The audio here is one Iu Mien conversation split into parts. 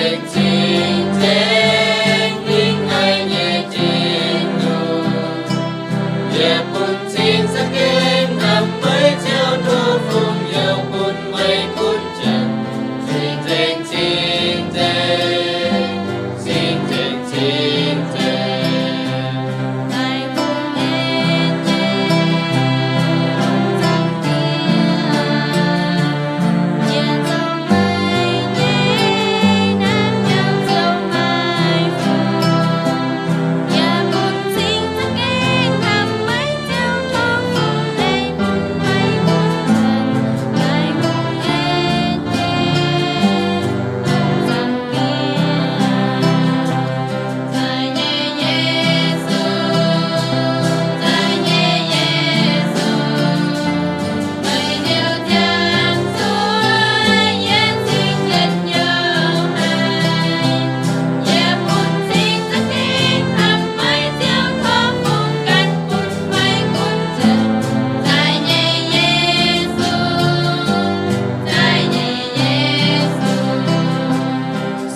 Cing-Nzengc Lingh nyei Tin-Hungh, yie bun cing za'gengh hnamv meih Ziouv, tov fungx youh bun meih gunv janx. Cing-Nzengc, Cing-Nzengc, Cing-Nzengc, Cing-Nzengc.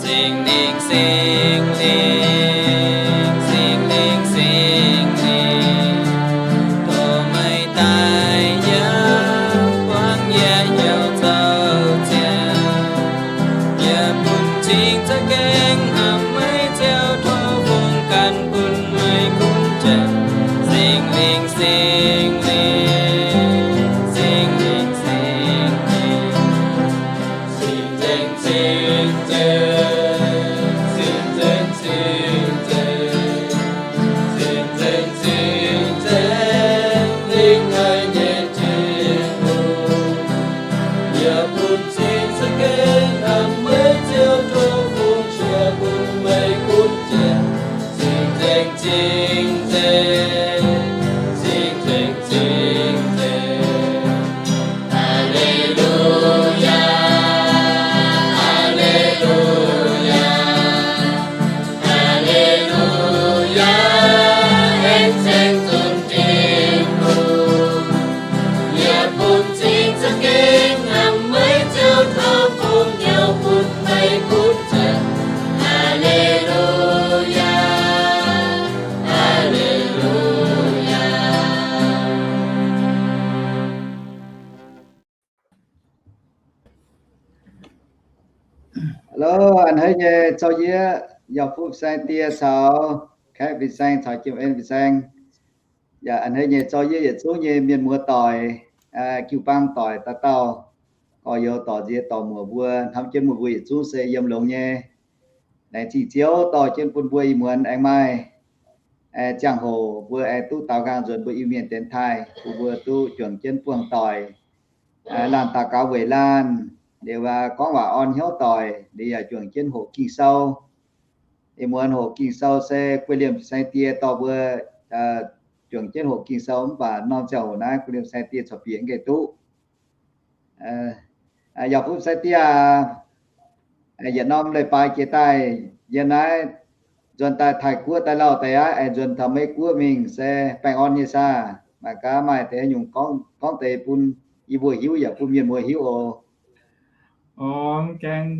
Singx Lingh, Singx Lingh, Singx Lingh, Singx Lingh, tov meih daaih yiem buangv yie hnyouv zoux ziangx. Yie bun cing za'gengh hnamv meih Ziouv, tov fungx ganh bun meih gunv janx. Singx Lingh, Singx Lingh, Singx Lingh, Singx Lingh. Cing-Nzengc, Cing-Nzengc, Cing-Nzengc, Cing-Nzengc, Cing-Nzengc. Cing-Nzengc, Cing-Nzengc, Lingh nyei Tin-Hungh, yie bun cing za'gengh hnamv meih Ziouv, tov fungx qiex bun meih gunv janx. Cing-Nzengc, Cing-Nzengc, Cing-Nzengc, Cing-Nzengc. Aa^le^lu^yaa, aa^le^lu^yaa, aa^le^lu^yaa. Aengx ceng zunh Tin-Hungh, yie bun cing za'gengh hnamv meih Ziouv, tov fungx youh bun meih gunv janx. Aa^le^lu^yaa, aa^le^lu^yaa. Hello, a'hneiv nyei zouv-yieqv, yaac fuqv fin-saeng die caux kaeqv fin-saeng caux jiem en fin-saeng. Yaac a'hneiv nyei zouv-yieqv yietc zungv nyei mienh muoz doic, jiu-baang doic dauh dauh, gorx-youz dorc nziex dorc muoc mbuo, hnamv jienv meih mbuo yietc zungv se yiem longx nyei. Laengz zingh Ziouv dorh jienv bun mbuo ih muonz aengx maaih ziangh hoc mbuo aengx duqv daaux nqaang nzuonx mbuo Iu-Mienh dienx taaih, bun mbuo duqv juangc jienv buangh doic, laanh daux gaux weic laanh, liuz gorngv waac orn hnyouv doic, liuz yaac juangc jienv hoqc Ging-Sou. Ih muonz hoqc Ging-Sou se guei liemh fin-saeng die dorh mbuo juangc jienv hoqc Ging-Sou, mv baac norm ziangh hoc naaiv guei liemh fin-saeng die corc bieqc mv gaengh duqv. Yaac fuqv fin-saeng die aac, yietc norm leiz-baaix jiex daaih yiem naaiv nzuonx daaih Taiv-Guoqv daaih lauh deix aqv, aengx nzuonx taux Meiv-Guoqv mingh se baengh orn nyei saah? Mangc gaax maaih deix nyungc gorngv deix bun yie mbuo hiuv yaac bun mienh muoz hiuv oc. Orv, mv gaengh,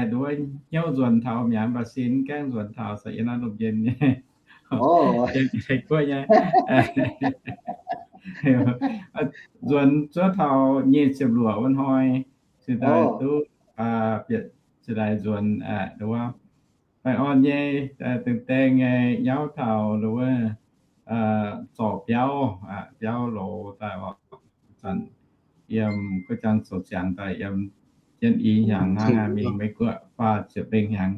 nduov hnyouv nzuonx taux mi'aqv, mv baac sin mv gaengh nzuonx taux, se yiem naaiv lomh njen nyei. Taiv-Guoqv nyei. Nzuonx zuov taux nyic ziepc luoqc wuov hnoi, cingx daaih duqv bieqc cingx daaih nzuonx, nduov, baengh orn nyei, dengh dengh nyei nyauv taux nduov, zorc biauv, biauv loz daaih oc. Zanc yiem guoqv jangx zoux ziangx daaih yiem jienv i hnyangx hnangv, mingh Meiv-Guoqv faah ziepc lengh hnyangx,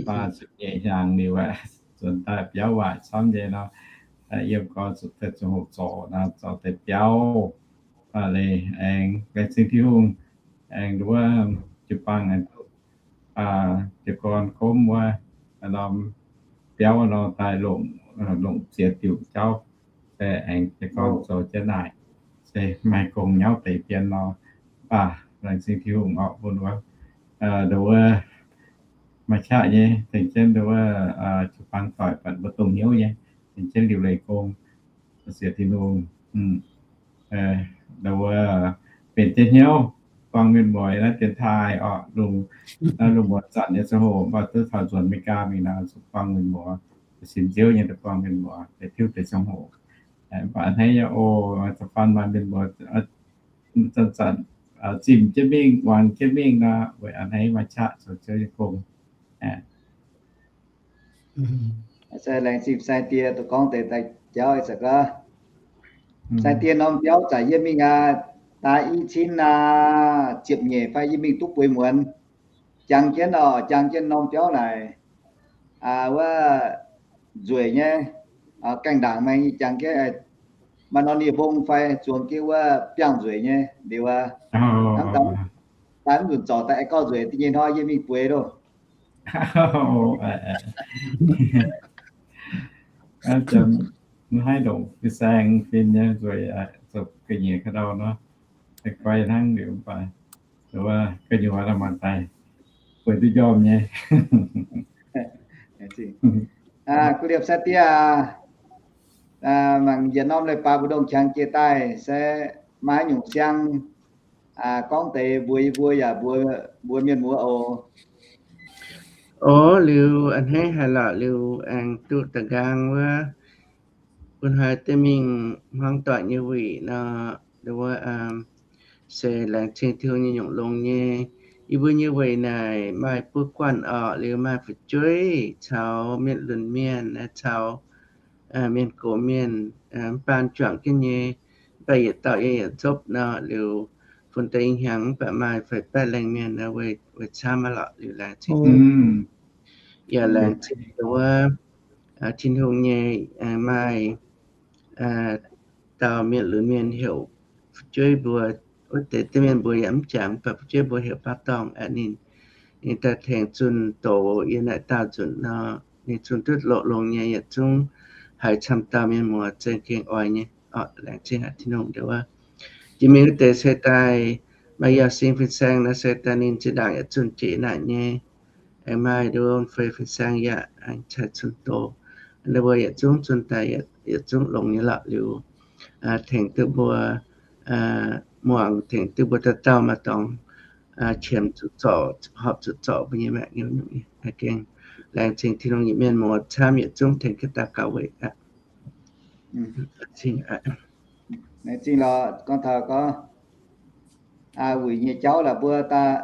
faah ziepc nyeic hnyangx liuz, nzuonx daaih biauv waaic camv nyei nor, yiem gorx zuqc deix zoux hoqc zorc nor, zorc deix biauv. Leiz aengx laengz zingh Tin-Hungh, aengx nduov jiu-baang aengx duqv jiez gorn gomv wuov norm biauv nor daaih longc, longc ziex diuc jauv, se aengx jiez gorn zoux jienv naaic, se maaih gong nyauv deix bien nor. Mv baac laengz zingh Tin-Hungh oc, bun wuov, nduov, maaih qaqv nyei tengx jienv nduov, jiu-baang doic buatc mbuo dongh hnyouv nyei, tengx jienv liuc leiz gong, sienx Tin-Hungh, nduov, benx jienv hnyouv, buangh mienh muoz naaiv dienx taaih orqc, lungh, naaiv lungh muonz zanc nyei ziangh hoc mv baac duqv taux nzuonx America mingh nor, zuqc buangh mienh muoz, simx nziouv nyei daaih buangh mienh muoz, deix tiuv deix ziangh hoc. Mv baac a'hneiv nyei oc, da'faanh maaih mienh muoz zanc-zanc zimh jienv mingh, muangx jienv mingh nor, weic a'hneiv maaih qaqv zoux Ziouv nyei gong. Se laengz zingh saeng-die duqv gorngv deix daaih jauv ih zanc gaax. Saeng-die norm biauv zanc yie mingh aqv, daaih i cin aqv, ziepc nyeic fai yie mingh duqv bueix muonz. Jangx jienv oc, jangx jienv norm biauv naaic, wuov nzueic nyei, gaengh ndaangc maengx yie jangx jienv, maaih norm nie mbong fai zuangx jienv wuov biangh nzueic nyei liuz aqv. Hnangv daaih mv nzunc zorc daaih aengx gauh nzueic da'nyeic hnoi yie mingh bueix loh. Mv haih ndongc fin-saeng fin nyei nzueic, zuqc ga'nyiec ka'ndau nor, guai hnangv liuz mv baac, guai nyei waac mangc daaih, bueix duqv njormh nyei. Kuv liepc sai-diev, mangc yietc norm leiz-baaix mbu'ndongx qangx jiex daaih se maaih nyungc siang gorngv deix mbuox yie mbuo yaac mbuox mienh muoz oc. Orv, liuz a'hneiv haaix lorqc liuz aengx duqv da'nqaang wuov, bun haaix deix mingh hmuangx doic nyei wuic nor, wuov se laengz zingh Tin-Hungh nyei nyungc longx nyei. Yie mbuo nyei weic naaic maaih buo guanh orqc, liuz maaih fu'jueiv caux mienh lunx mienh, caux mienh gox mienh, mv baan juangc jienv nyei, mv baac yietc dauh yie yietc zopv nor, liuz fun deix ih hnyangx mv baac maaih feix baeqv laengz mienh weic camv aqv lorqc, liuz laengz zingh. Yaac laengz zingh wuov Tin-Hungh nyei, maaih dauh mienh lunx mienh heuc fu'jueiv mbuo, wuov deix deix mienh mbuo yaac mv jangx, mv baac fu'jueiv mbuo heuc baav dorngh aqv. Ninh, ninh daaih tengx zunh doz yie naaic daauh nzunc nor, ninh zunh duqv loz-longx nyei, yietc zungv haiz camv dauh mienh muoz za'gengh gengh oix nyei. Orqc, laengz zingh haic Tin-Hungh ndau wuov. Jiex mingh wuov deix se daaih maaih Yauh Sing fin-saeng nor, se daaih ninh zinh ndaangc yaac zunh jiex naaic nyei. Aengx maaih ndau wuov Fei fin-saeng yaac aengx cai zunh doz. Ninh mbuo yietc zungv zunh daaih yietc zungv longx nyei lorqc liuz, tengx duqv mbuo muangx, tengx duqv mbuo dauh dauh maaih dorngx qiemx zuqc zorc, horpc zuqc zorc mbuo nyei maengc nyei nyungc nyei. Gengh laengz zingh Tin-Hungh nyei mienh muoz camv yietc zungv tengx jienv daux gaux weic aqv. Laengz zingh lorqc, gorngv taux gorngv wuic nyei jauv laaix mbuo daaih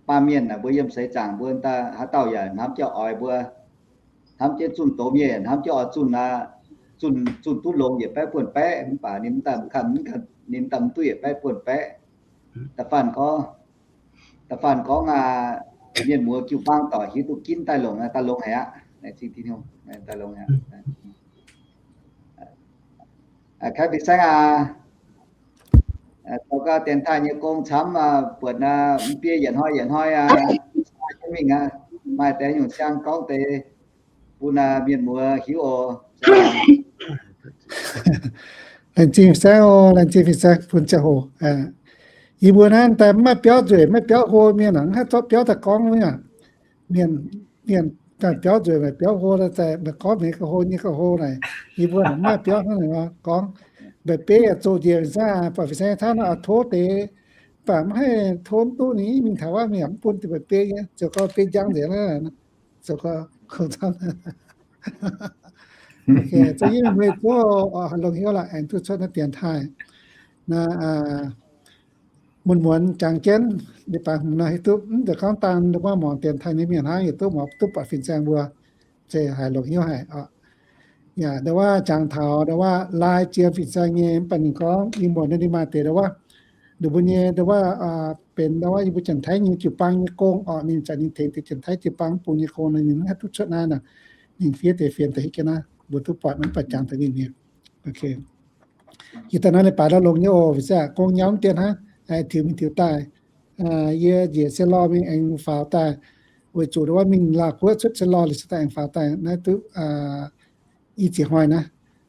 baamh mienh naaic, mbuo yiem seix zaangc mbuo daaih haaix dauh yaac hnamv jienv oix mbuo, hnamv jienv zunh doz mienh, hnamv jienv oix zunh, zunh duqv longx yietc baeqv buonv baeqv, mv baac ninh mv daaih, ninh mv daaih mv duqv yietc baeqv buonv baeqv. Da'faanh gorngv, da'faanh gorngv mienh muoz jiu-baang doic hiuv duqv ginv daaih longx, daaih longx haic aqv. Laengz zingh Tin-Hungh, daaih longx haic. Kaeqv fin-saeng aac, zoux gau dienx taaih nyei gong camv, buatc mv biei yietc hnoi yietc hnoi mingh aqv, maaih deix nyungc siang gorngv deix bun mienh muoz hiuv oc. Laengz zingh fin-saeng oc, laengz zingh fin-saeng bun ziangh hoc. Yie mbuo naaiv daaih mv maaih biauv nzueic, maiv biauv hlo mienh aqv, mv haih zorqv biauv daaih gorngv mv baac mienh, mienh daaih biauv nzueic, maaih biauv hlo daaih, maaih gorngv hmeix ga'hlo nyei ga'hlo naaic. Yie mbuo mv maaih biauv hnangv naaic gorngv. Mba'biei yaac zoqc njiec fin-saeng, buatc fin-saeng taux nor tov deix, mv baac mv haih tov mv duqv ninh mingh taux wuov mienh yaac mv bun deix mba'biei nyei, zoux gau biei njang nzengc, zoux gau kungx camv. Za'gengh meih zuov oc, haih longx hnyouv lorqc, aengx duqv cuotv naaiv dienx taaih. Naaiv mun muonz jangx jienv, ninh baaix hmz nor hiuv duqv, mv zeiz gorngv daan ndau wuov muangx dienx taaih nyei mienh hnangv, yietc duqv muangx duqv buatc fin-saeng mbuo, zeiz haiz longx hnyouv haic oc. Yaac ndau wuov jangx taux ndau wuov laai jiex fin-saeng nyei, mv baac ninh gorngv ninh muonc ninh maaih deix ndau wuov, ninh mbuo nyei ndau wuov benx ndau wuov yie mbuo Janx-Taiv nyei jiu-baang nyei gong oc, ninh zanc ninh tengx deix Janx-Taiv jiu-baang bung nyei gong nor, ninh mv haih duqv cuotv naaiv nor, ninh fiev deix fienx deix hitv jienv naaiv, mbuo duqv buatc mv baac jangx deix ninh mi'aqv. Jiex daaih naaiv leiz-baaix ndau longx nyei oc, fin-saeng gong nyauv mv dien hnangv, tiux mingh tiux daaih. Yie njiec se lorh mingh aengx faaux daaih, weic zuqc ndau wuov mingh Laauh Guoqv cuotv se lorh liuz se daaih aengx faaux daaih naaiv duqv i ziex hnoi naaiv,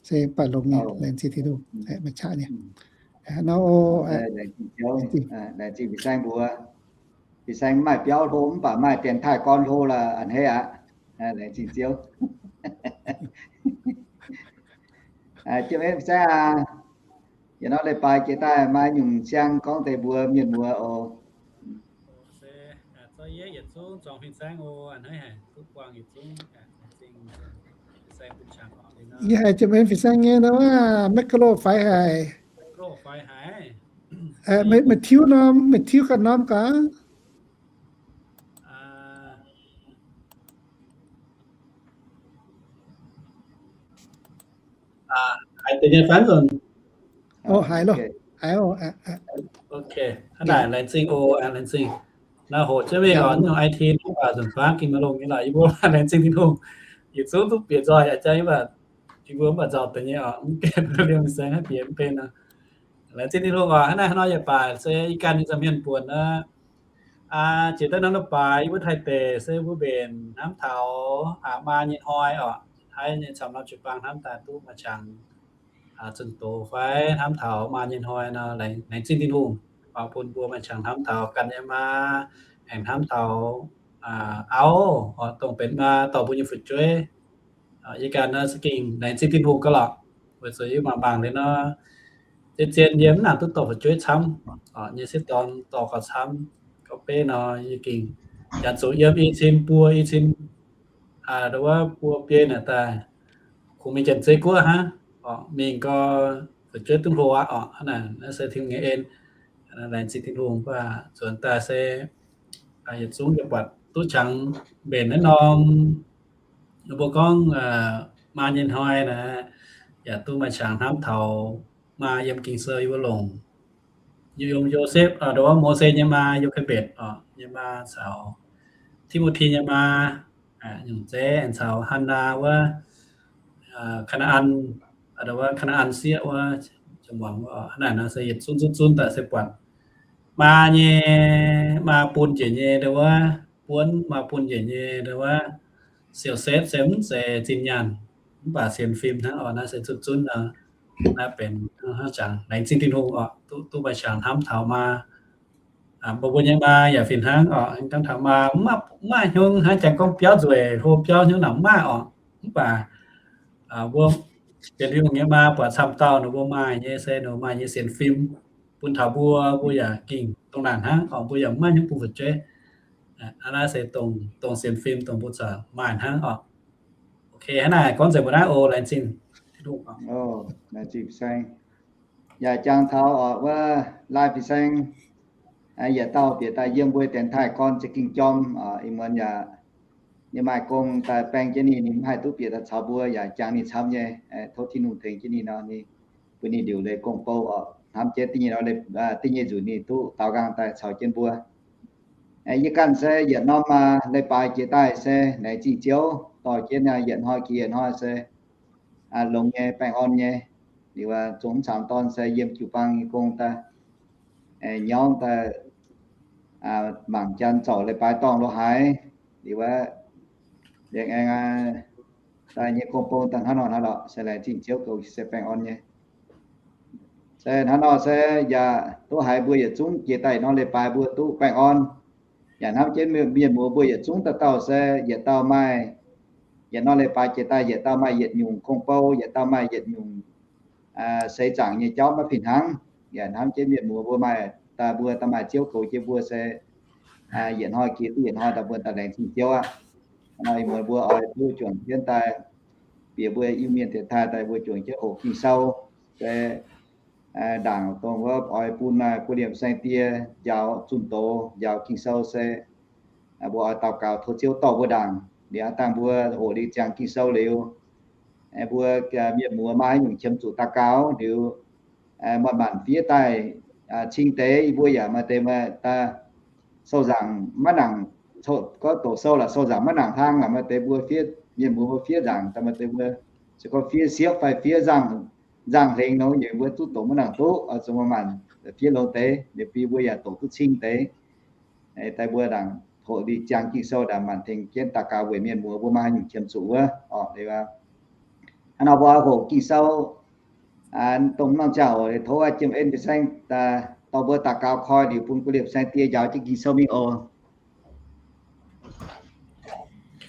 se mv baac longx nyei, laengz zingh Tin-Hungh, maaih qaqv nyei. Nor, laengz zingh fin-saeng mbuox, fin-saeng maaih biauv hlo mv baac maaih dienx taaih gorn hlo lorqc, a'hneiv aqv. Laengz zingh Ziouv. Jienv fin-saeng aac, Yietc norm leiz-baaix jiex daaih maaih nyungc siang gorngv deix mbuox mienh muoz oc. Yie haiz jiex mbenc fin-saeng nyei nor, maiv ga'loh faix haic. Meih tiuv norm, meih tiuv ganh norm gaax. Haiz deix nyei fai nzunc? Haiz loh. Ok, hnangv naaic laengz zingh oc, laengz zingh. Naaiv hoqc jienv mingh oc, nyungc I T naaiv baac nzunc fangv ging maaih longx nyei lorqc, yie mbuo laengz zingh Tin-Hungh. Yietc zungv duqv bieqc nzoih aqv, jang yie mbuo, yie mbuo mv baac nzauh deix nyei oc, mv gaengh liemh saeng haiv bieqc mv ben nor. Laengz zingh Tin-Hungh oc. Hnangv naaiv hnoi yietc baac se yie ganh nyei nza'hmien buonc nor, jiex daaih norm leiz-baaix yie mbuo Taiv deic se mbuo mbenc hnamv taux maa nyei hnoi oc, haiv nyei camv norm jiu-baang hnamv daaih duqv maaih qangx zunh doz fai hnamv taux maa nyei hnoi nor, laengz zingh Tin-Hungh oc, bun mbuo maaih qangx hnamv taux ganh nyei maa, aengx hnamv taux auv oc, dongh benx maa dorh mbuo nyei fu'jueiv. Yie ganh nor se gengh laengz zingh Tin-Hungh gauh lorqc, weic zuqc yie mangc mangc liuz nor, zien-zien yie mv nangc duqv dorh fu'jueiv camv, nyei sieqv dorn dorh gauh camv. Gauh beiv nor yie gengh janx zuqc yiem i cin buo i cin, ndo wuov buo biei naaic daaih, kungx mingh Janx-Zei guoqv hnangv oc, mingh gau fu'jueiv duqv hlo aqv oc. Hnangv naaic naaiv se Tin-Hungh nyei en. Laengz zingh Tin-Hungh baac nzuonx daaih se yietc zungv yaac buatc duqv qangx mbenc naaiv norm, mbuo gorngv maa nyei hnoi naaic, yaac duqv maaih qangx hnamv taux maa yiem Ging-Sou yie mbuo longc, yiem Yosepv, ndo wuov Mose nyei maa Yokebetc oc, nyei maa caux Ti^mo^ti nyei maa, nyungc zeiv caux Hannaa wuov, Kaa^naa^an, ndo wuov Kaa^naa^an sieqv wuov, hnangv naaic nor se yietc zungv zunv zunv daaih se buatc maa nyei, maa bun njiec nyei ndo wuov buonv, maa bun njiec nyei ndo wuov siou setv se mv zeiz zinh nyaanh, mv baac sienx fim hnangv oc. Naaiv se zunv zunv nor, naaiv benx hnangv jangx laengz zingh Tin-Hungh oc, duqv maaih qangx hnamv taux maa. Mbuo mbuo nyei maa yaac fih hnangv oc, hnangv taux maa mv maaih hnyouv hnangv jangx gorngv biauv nzueic hlo biauv hnyouv naaic mv maaih oc. Mv baac mbuo benx Tin-Hungh nyei maa buatc camv dauh ninh mbuo maaih nyei se ninh maaih nyei sienx fim bun taux mbuo, mbuo yaac gengh dongh naaic hnangv oc, mbuo yaac mv maaih hnyouv bun fu'jueiv. Naaiv se dongh sienx fim dongh mbuo zuqc maaih hnangv oc. Ok, hnangv naaic gorngv nzengc mbuo naaiv oc, laengz zingh Tin-Hungh oc. Laengz zingh fin-saeng. Yaac jangx taux oc wuov laai fin-saeng, yietc dauh bieqc daaih yiem mbuo dienx taaih gorn za'gengh jorm oc. Ih muonz yaac ninh maaih gong daaih baeng jienv ninh, ninh mv haih duqv bieqc daaih caux mbuo yaac jangx ninh camv nyei. Tov Tin-Hungh tengx jienv ninh nor, ninh bun ninh liuc leiz gong-bou oc, hnamv jienv da'nyeic nor, da'nyeic nzunc ninh duqv daaux nqaang daaih caux jienv mbuo. Yie ganh se yietc norm maa leiz-baaix jiex daaih se laengz zingh Ziouv dorh jienv yietc hnoi jiex yietc hnoi se longx nyei, baengh orn nyei. Liuz zungv mv cangx dorn se yiem jiu-baang nyei gong daaih, nyauv daaih, mangc janx zorc leiz-baaix dorngh lo haaix. Liuz aengx daaih nyei gong-bou daaih hnangv nor hnangv lorqc, se laengz zingh Ziouv goux se baengh orn nyei. Se hnangv nor se yaac duqv haiz mbuo yietc zungv jiex daaih yietc norm leiz-baaix mbuo duqv baengh orn. Yaac hnamv jienv mienh muoz mbuo yietc zungv dauh dauh se yietc dauh maaih, yietc norm leiz-baaix jiex daaih yietc dauh maaih yietc nyungc gong-bou, yietc dauh maaih yietc nyungc seix zaangc nyei jauv maiv fih hnangv. Yaac hnamv jienv mienh muoz mbuo maaih daaih, mbuo daaih maaih Ziouv goux jienv mbuo se yietc hnoi jiex duqv yietc hnoi daaih mbuo daaih laengz zingh Ziouv aqv. Hnangv nor ih muonz mbuo oix duqv juangc jienv daaih bieqc mbuo Iu-Mienh dienx taaih daaih mbuo juangc jienv hoqc Ging-Sou se ndaangc dongh wuov oix bun gu'liemh saeng-die njaaux zunh doz, njaaux Ging-Sou se mbuo oix daux gaux tov Ziouv dorh mbuo ndaangc. Liuz aav dangh mbuo hoqc liuz ziangx Ging-Sou liuz, mbuo mienh muoz maaih haaix nyungc qiemx zuqc daux gaux liuz, manc-manc fiev daaih cing deix. Yie mbuo yaac maaih deix sou nzaangc maiv nangc, gorngv doqc sou laaix sou nzaangc maiv nangc hlang laaix maaih deix mbuo fiev, mienh muoz mbuo fiev nzaangc daaih maaih deix mbuo se gorngv fiev siepv fai fiev nzangh, nzangh hlengx nor, yie mbuo duqv doqc maiv nangc duqv, zuqc manc-manc fiev longx deix, liuz bun mbuo yaac doqc duqv cing deix. Daaih mbuo ndaangc hoqc liuz ziangx Ging-Sou ndaangc manc tengx jienv daux gaux weic mienh muoz mbuo maaih haaix nyungc qiemx zuqc wuov oc. Hnangv nor mbuo hoqc Ging-Sou dongh norm ziangh hoc tov Jiem En Fin-Saeng dorh mbuo daux gaux koi liuz bun gu'liemh saeng-die njaaux jienv Ging-Sou mingh oc.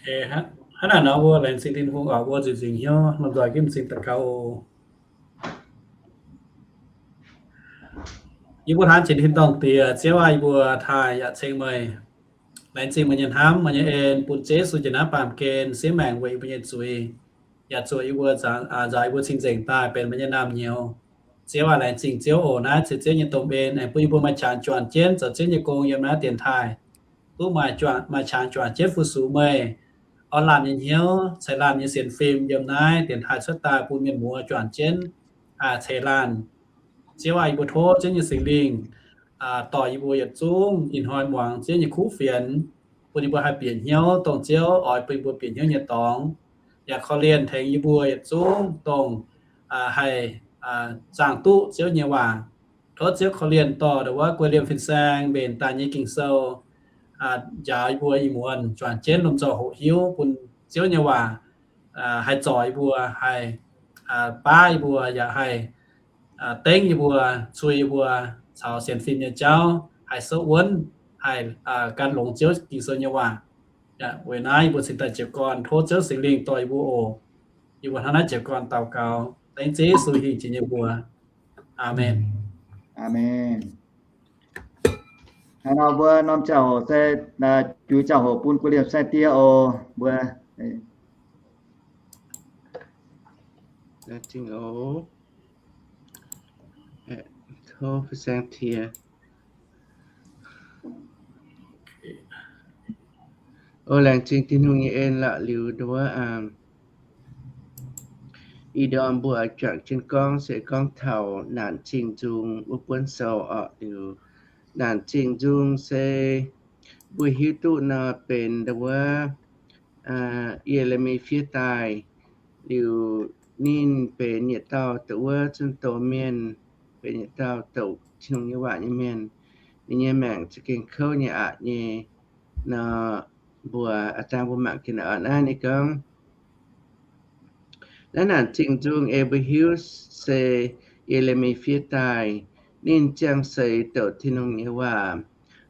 Hnangv naaic nor mbuo laengz zingh Tin-Hungh oc, mbuo nzieqc nzingc hnyouv lomh nzoih ginv m'zing daux gaux oc. Yie mbuo hnamv jiex tin-dorngh Diex, Ziouv aah, yie mbuo taaih yaac ceng meih. Laengz zingh meih nyei hnamv, meih nyei en bun Ziouv Yesu jiex naaiv baamh gen siev maengc weic yie mbuo nyei zuiz, yaac zuoqc yie mbuo nzaaux yie mbuo cing-nzengc daaih benx meih nyei naamh nyouz. Ziouv aah, laengz zingh Ziouv oc. Naaiv ceix Ziouv nyei domh en aengx bun yie mbuo maaih qangx juangc jienv zoux Ziouv nyei gong yiem naaiv dienx taaih. Duqv maaih juangc, maaih qangx juangc jienv fu-sux meih, orn laanh nyei hnyouv, ceix laanh nyei sienx fim yiem naaiv dienx taaih cuotv daaih bun mienh muoz juangc jienv ceix laanh. Ziouv aah, yie mbuo tov Ziouv nyei Singx Lingh dorh yie mbuo yietc zungv ih hnoi muangx Ziouv nyei kuv fienx, bun yie mbuo haih bieqc hnyouv dongh Ziouv oix bun yie mbuo bieqc hnyouv nyei dorngx, yaac korv-lienh tengx yie mbuo yietc zungv dongh haih zaangh duqv Ziouv nyei waac. Tov Ziouv korv-lienh dorh ndongc wuov guei liemh fin-saeng mbenc daaih nyei Ging-Sou njaaux yie mbuo ih muonz juangc jienv lomh nzoih hoqc hiuv bun Ziouv nyei waac haih zorc yie mbuo, haih baav yie mbuo, yaac haih dengv yie mbuo, cui yie mbuo caux sienx fim nyei jauv haih souv wuonv, haih gan longx Ziouv Ging-Sou nyei waac. Weic naaiv yie mbuo cingx daaih jiez gorn tov Ziouv Singx Lingh dorh yie mbuo oc. Yie mbuo hnangv naaiv jiez gorn daux gaux dengv Ziouv Yesu hingh jiex nyei mbuox. Aamen. Aamen. Hnangv nor mbuo norm ziangh hoc se juix ziangh hoc bun guei liemh saeng-die oc. Mbuo O, laengz zingh Tin-Hungh nyei en lorqc liuz nduov, ih ndorm mbuo juangc jienv gorngv se gorngv taux Naanc Zingh Nzung wuov buonv sou orqc. Liuz Naanc Zingh Nzung se mbuo hiuv duqv nor benx nduov Ye^le^mi fiev daaih. Liuz ninh benx yietc dauh dongh wuov zunh doz mienh, benx yietc dauh douc Tin-Hungh nyei waac nyei mienh. Ninh nyei maengc za'gengh kouv nyei aqc nyei nor, mbuo a'dangh mbuo mangc gaax naaiv ninh gorngv, naaiv Naanc Zingh Nzung ei mbuo hiuv se Ye^le^mi fiev daaih, ninh ziangh seix douc Tin-Hungh nyei waac.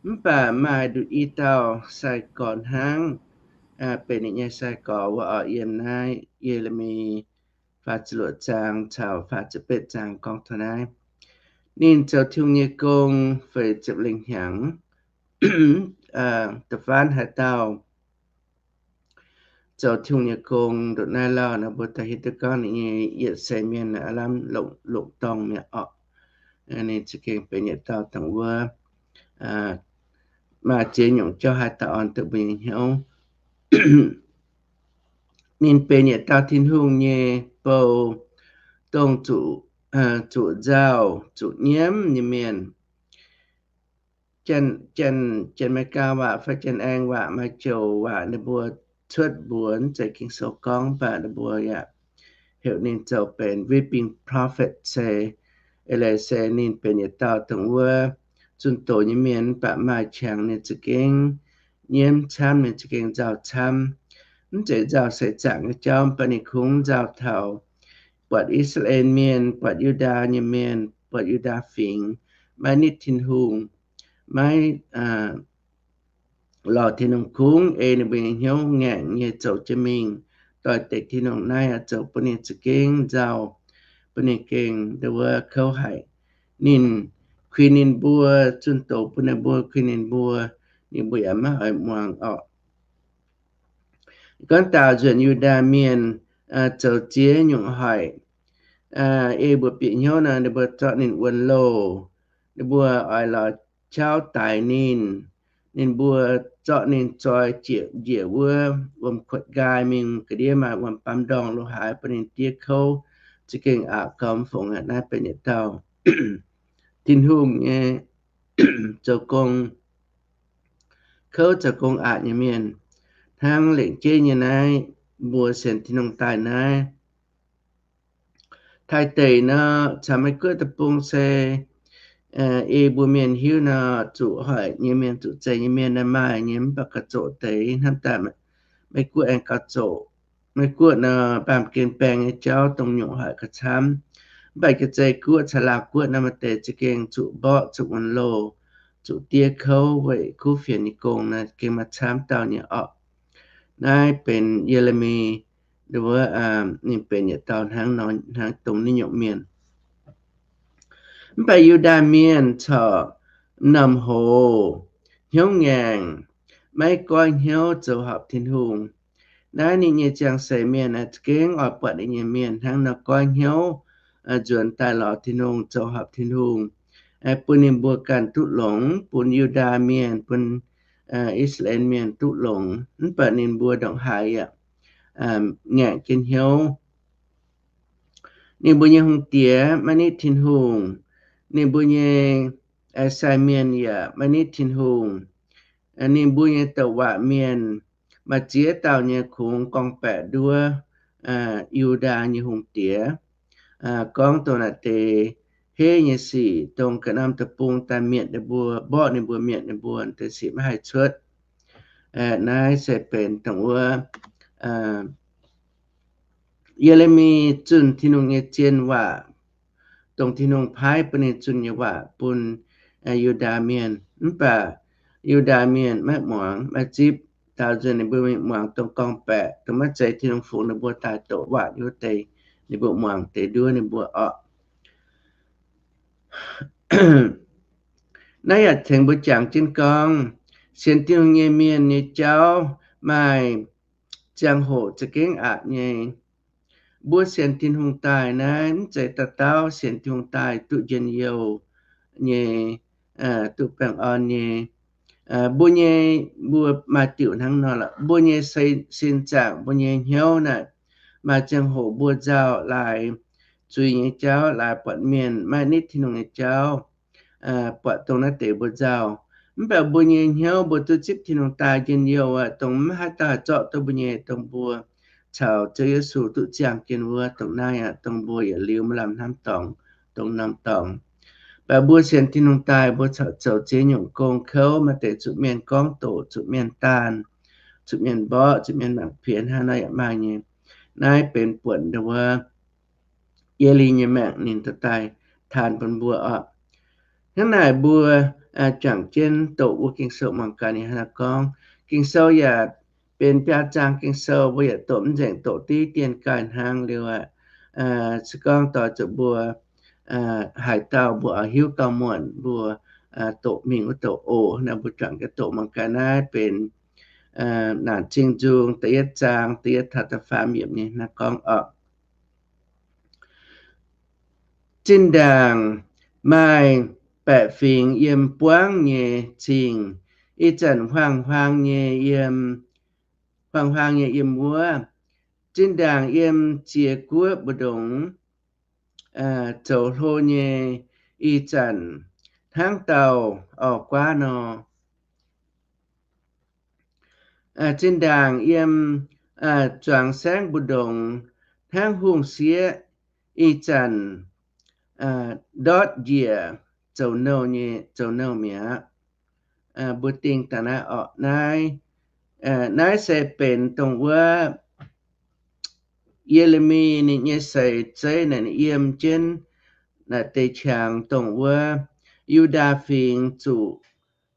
Mv baac maaih nduqc i dauh sai-gorx hnangv, benx ninh nyei sai-gorx wuov oc. Yiem naaiv Ye^le^mi faah ziepc luoqc zaang caux faah ziepc betv zaang gorngv taux naaiv, ninh zoux Tin-Hungh nyei gong feix ziepc lengh hnyangx. Da'faanh haaix dauh zoux Tin-Hungh nyei gong nduqc naaiv lauh nor, mbuo daaih hiuv duqv gorngv ninh nyei yietc seix mienh aav lamh longc dorngh mi'aqv orqc. Ninh za'gengh benx yietc dauh dongh wuov maaih ziex nyungc jauv haih daaih orn duqv mbuo nyei hnyouv. Ninh benx yietc dauh Tin-Hungh nyei bou, dongh zuqc, zuqc nzauh, zuqc nyiemv nyei mienh. Janx-Meigaa waac fai Janx-Aeng waac maaih joux waac ninh mbuo cuotv mbuox, mv zeiz Ging-Sou gorngv, mv baac ninh mbuo yaac heuc ninh zoux benx weeping prophet, se eix leiz se ninh benx yietc dauh dongh wuov zunh doz nyei mienh, mv baac maaih qangx ninh za'gengh nyiemv camv, ninh za'gengh nzauh camv. Mv zeiz nzauh seix zaangc nyei jauv, mv baac ninh kungx nzauh taux buatc I^saa^laa^en Mienh, buatc Yu^ndaa nyei mienh, buatc Yu^ndaa Fingx, maiv nitv Tin-Hungh, maiv lorz Tin-Hungh kungx ei ninh mbuo nyei hnyouv ngaengc nyei zoux jienv mingh doix-dekc Tin-Hungh. Naaiv yaac zoux bun ninh za'gengh nzauh, bun ninh gengh nduov kouv haic. Ninh kuinx ninh mbuo, zunh doz bun ninh mbuo, kuinx ninh mbuo, ninh mbuo yaac maiv oix muangx orqc. Gorngv daaux nzuonx Yu^ndaa Mienh zoux ziex nyungc hoic. Ei mbuo bieqc hnyouv nor, ninh mbuo zorqv ninh wuonx loh, ninh mbuo oix lorz qauv daix ninh, ninh mbuo zorqv ninh zoi jieqv njiec wuov wuom-kuotv nqaai mingh ga'ndiev, maaih wuom-baamz ndorngh lo haaix, bun ninh diev kouv za'gengh aqc gau mv fungx aqv. Naaiv benx yietc dauh Tin-Hungh nyei zoux gong, kouv zoux gong aqc nyei mienh. Hnangv lengc jeiv nyei naaiv, mbuo sienx Tin-Hungh daaih naaiv, Taiv deic nor caux Meiv Guoqv deic-bung se, ei mbuo mienh hiuv nor, zuqc hoic nyei mienh, zuqc zeih nyei mienh naaiv maaih nyei, mv baac gauh zoqc deix hnamv daaih Meiv Guoqv aengx gauh zoqc. Meiv Guoqv nor, baamh gen baengh nyei jauv dongh nyungc hoic gauh camv. Mv baac Jaa-Zei Guoqv caux Laauv Guoqv naaiv maaih deix za'gengh zuqc mborqv, zuqc wuonx loh, zuqc diev kouv weic kuv fienx nyei gong naaiv gengh maaih camv dauh nyei orqc. Naaiv benx Ye^le^mi, ninh mbuo, ninh benx yietc dauh hnangv nor, hnangv dongh naaiv nyungc mienh. Mv baac Yu^ndaa Mienh corc m'normh hoz, hnyouv ngaengc, maiv goiv hnyouv zoux horpc Tin-Hungh. Naaiv ninh nyei ziangh seix mienh aeqv, za'gengh oix buatc ninh nyei mienh hnangv nor goiv hnyouv, nzuonx daaih lorz Tin-Hungh, zoux horpc Tin-Hungh, bun ninh mbuo ganh duqv longx, bun Yu^ndaa Mienh, bun I^saa^laa^en Mienh duqv longx. Mv baac ninh mbuo ndongc haaix yaac ngaengc jienv hnyouv. Ninh mbuo nyei hungh diex maiv nitv Tin-Hungh. Ninh mbuo nyei sai mienh yaac maiv nitv Tin-Hungh. Ninh mbuo nyei douc waac mienh maaih ziex dauh nyei kungx gorngv-baeqc nduov Yu^ndaa nyei hungh diex, gorngv dongh naaic deix heiv nyei sic, dongh ga'naaiv deic-bung daaih mietc ninh mbuo, mborqv ninh mbuo, mietc ninh mbuo deix sic maiv haih cuotv. Naaiv se benx dongh wuov Ye^le^mi zunh Tin-Hungh nyei zien waac, dongh Tin-Hungh paaiv bun ninh zunh nyei waac bun Yu^ndaa Mienh. Mv baac Yu^ndaa Mienh maiv muangx, maiv zipv. Daaux nzunc ninh mbuo mingh muangx dongh gorngv-baeqc, dongh maiv zeiz Tin-Hungh fungx ninh mbuo daaih doqc waac nyei wuov deix, ninh mbuo muangx deix nduov ninh mbuo orqc. Naaiv yaac tengx mbuo jangx jienv gorngv, sienx Tin-Hungh nyei mienh nyei jauv maaih ziangh hoc za'gengh aqc nyei. Mbuo sienx Tin-Hungh daaih naaiv mv zeiz dauh dauh sienx Tin-Hungh daaih duqv njien-youh nyei, duqv baengh orn nyei. Mbuo nyei, mbuo maaih diuc hnangv nor lorqc. Mbuo nyei sin zaangc, mbuo nyei hnyouv naaic, maaih ziangh hoc mbuo nzauh laaix zuiz nyei jauv, laaix buatc mienh maiv nitv Tin-Hungh nyei jauv, buatc dongh naaiv deix mbuo nzauh. Mv baac mbuo nyei hnyouv mbuo duqv zipv Tin-Hungh daaih njien-youh aqv, dongh maiv haaix dauh haih zorqv duqv mbuo nyei, dongh mbuo caux Ziouv Yesu duqv ziangh jienv wuov, dongh naaiv aqv, dongh mbuo yietc liuz maaih lamh hnamv dorngc, dongh norm dorngx. Mv baac mbuo sienx Tin-Hungh daaih, mbuo corc zoux ziex nyungc gong kouv, maaih deix zuqc mienh gorngv doqc, zuqc mienh daanh, zuqc mienh mborqv, zuqc mienh mangc pienx, hnangv naaiv yaac maaih nyei. Naaiv benx buonc ndau wuov Ye^le^mi nyei maengc ninh dorh daaih taan bun mbuo orqc. Hnangv naaic mbuo juangc jienv doqc wuov Ging-Sou muangx gaax ninh hnangv naaiv gorngv. Ging-Sou yaac benx biaa zaang Ging-Sou, mbuo yaac doqc mv nzengc, doqc diqv dien gaaih hnangv liuz aqv. Se gorngv doix zuqc mbuo haaix dauh mbuo oix hiuv gauh muonc, mbuo doqc mingh wuov doqc oc. Naaiv mbuo juangc jienv doqc muangx gaax. Naaiv benx Naanc Zingh Nzung da'yietv zaang da'yietv taux da'faam yiemc nyei hnangv gorngv orqc. Zinh ndaangc maaih baeqc fingx yiem buangv nyei zingh, ih zanc huaang-huaang nyei yiem, huaang-huaang nyei yiem wuov. Zinh ndaangc yiem ziex guoqv mbu'ndongx zoux hlo nyei, ih zanc hnangv dauh orv guaav nor. Zinh ndaangc yiem zuangx saengv mbu'ndongx hnangv hungh sieqv, ih zanc ndortv njiec zoux nouh nyei, zoux nouh mi'aqv. Mbuo dingh daaih naaiv orqc. Naaiv, naaiv se benx dongh wuov Ye^le^mi ninh nyei seix zeiv naaic, ninh yiem jienv naaic deix qangx dongh wuov Yu^ndaa Fingx zuqc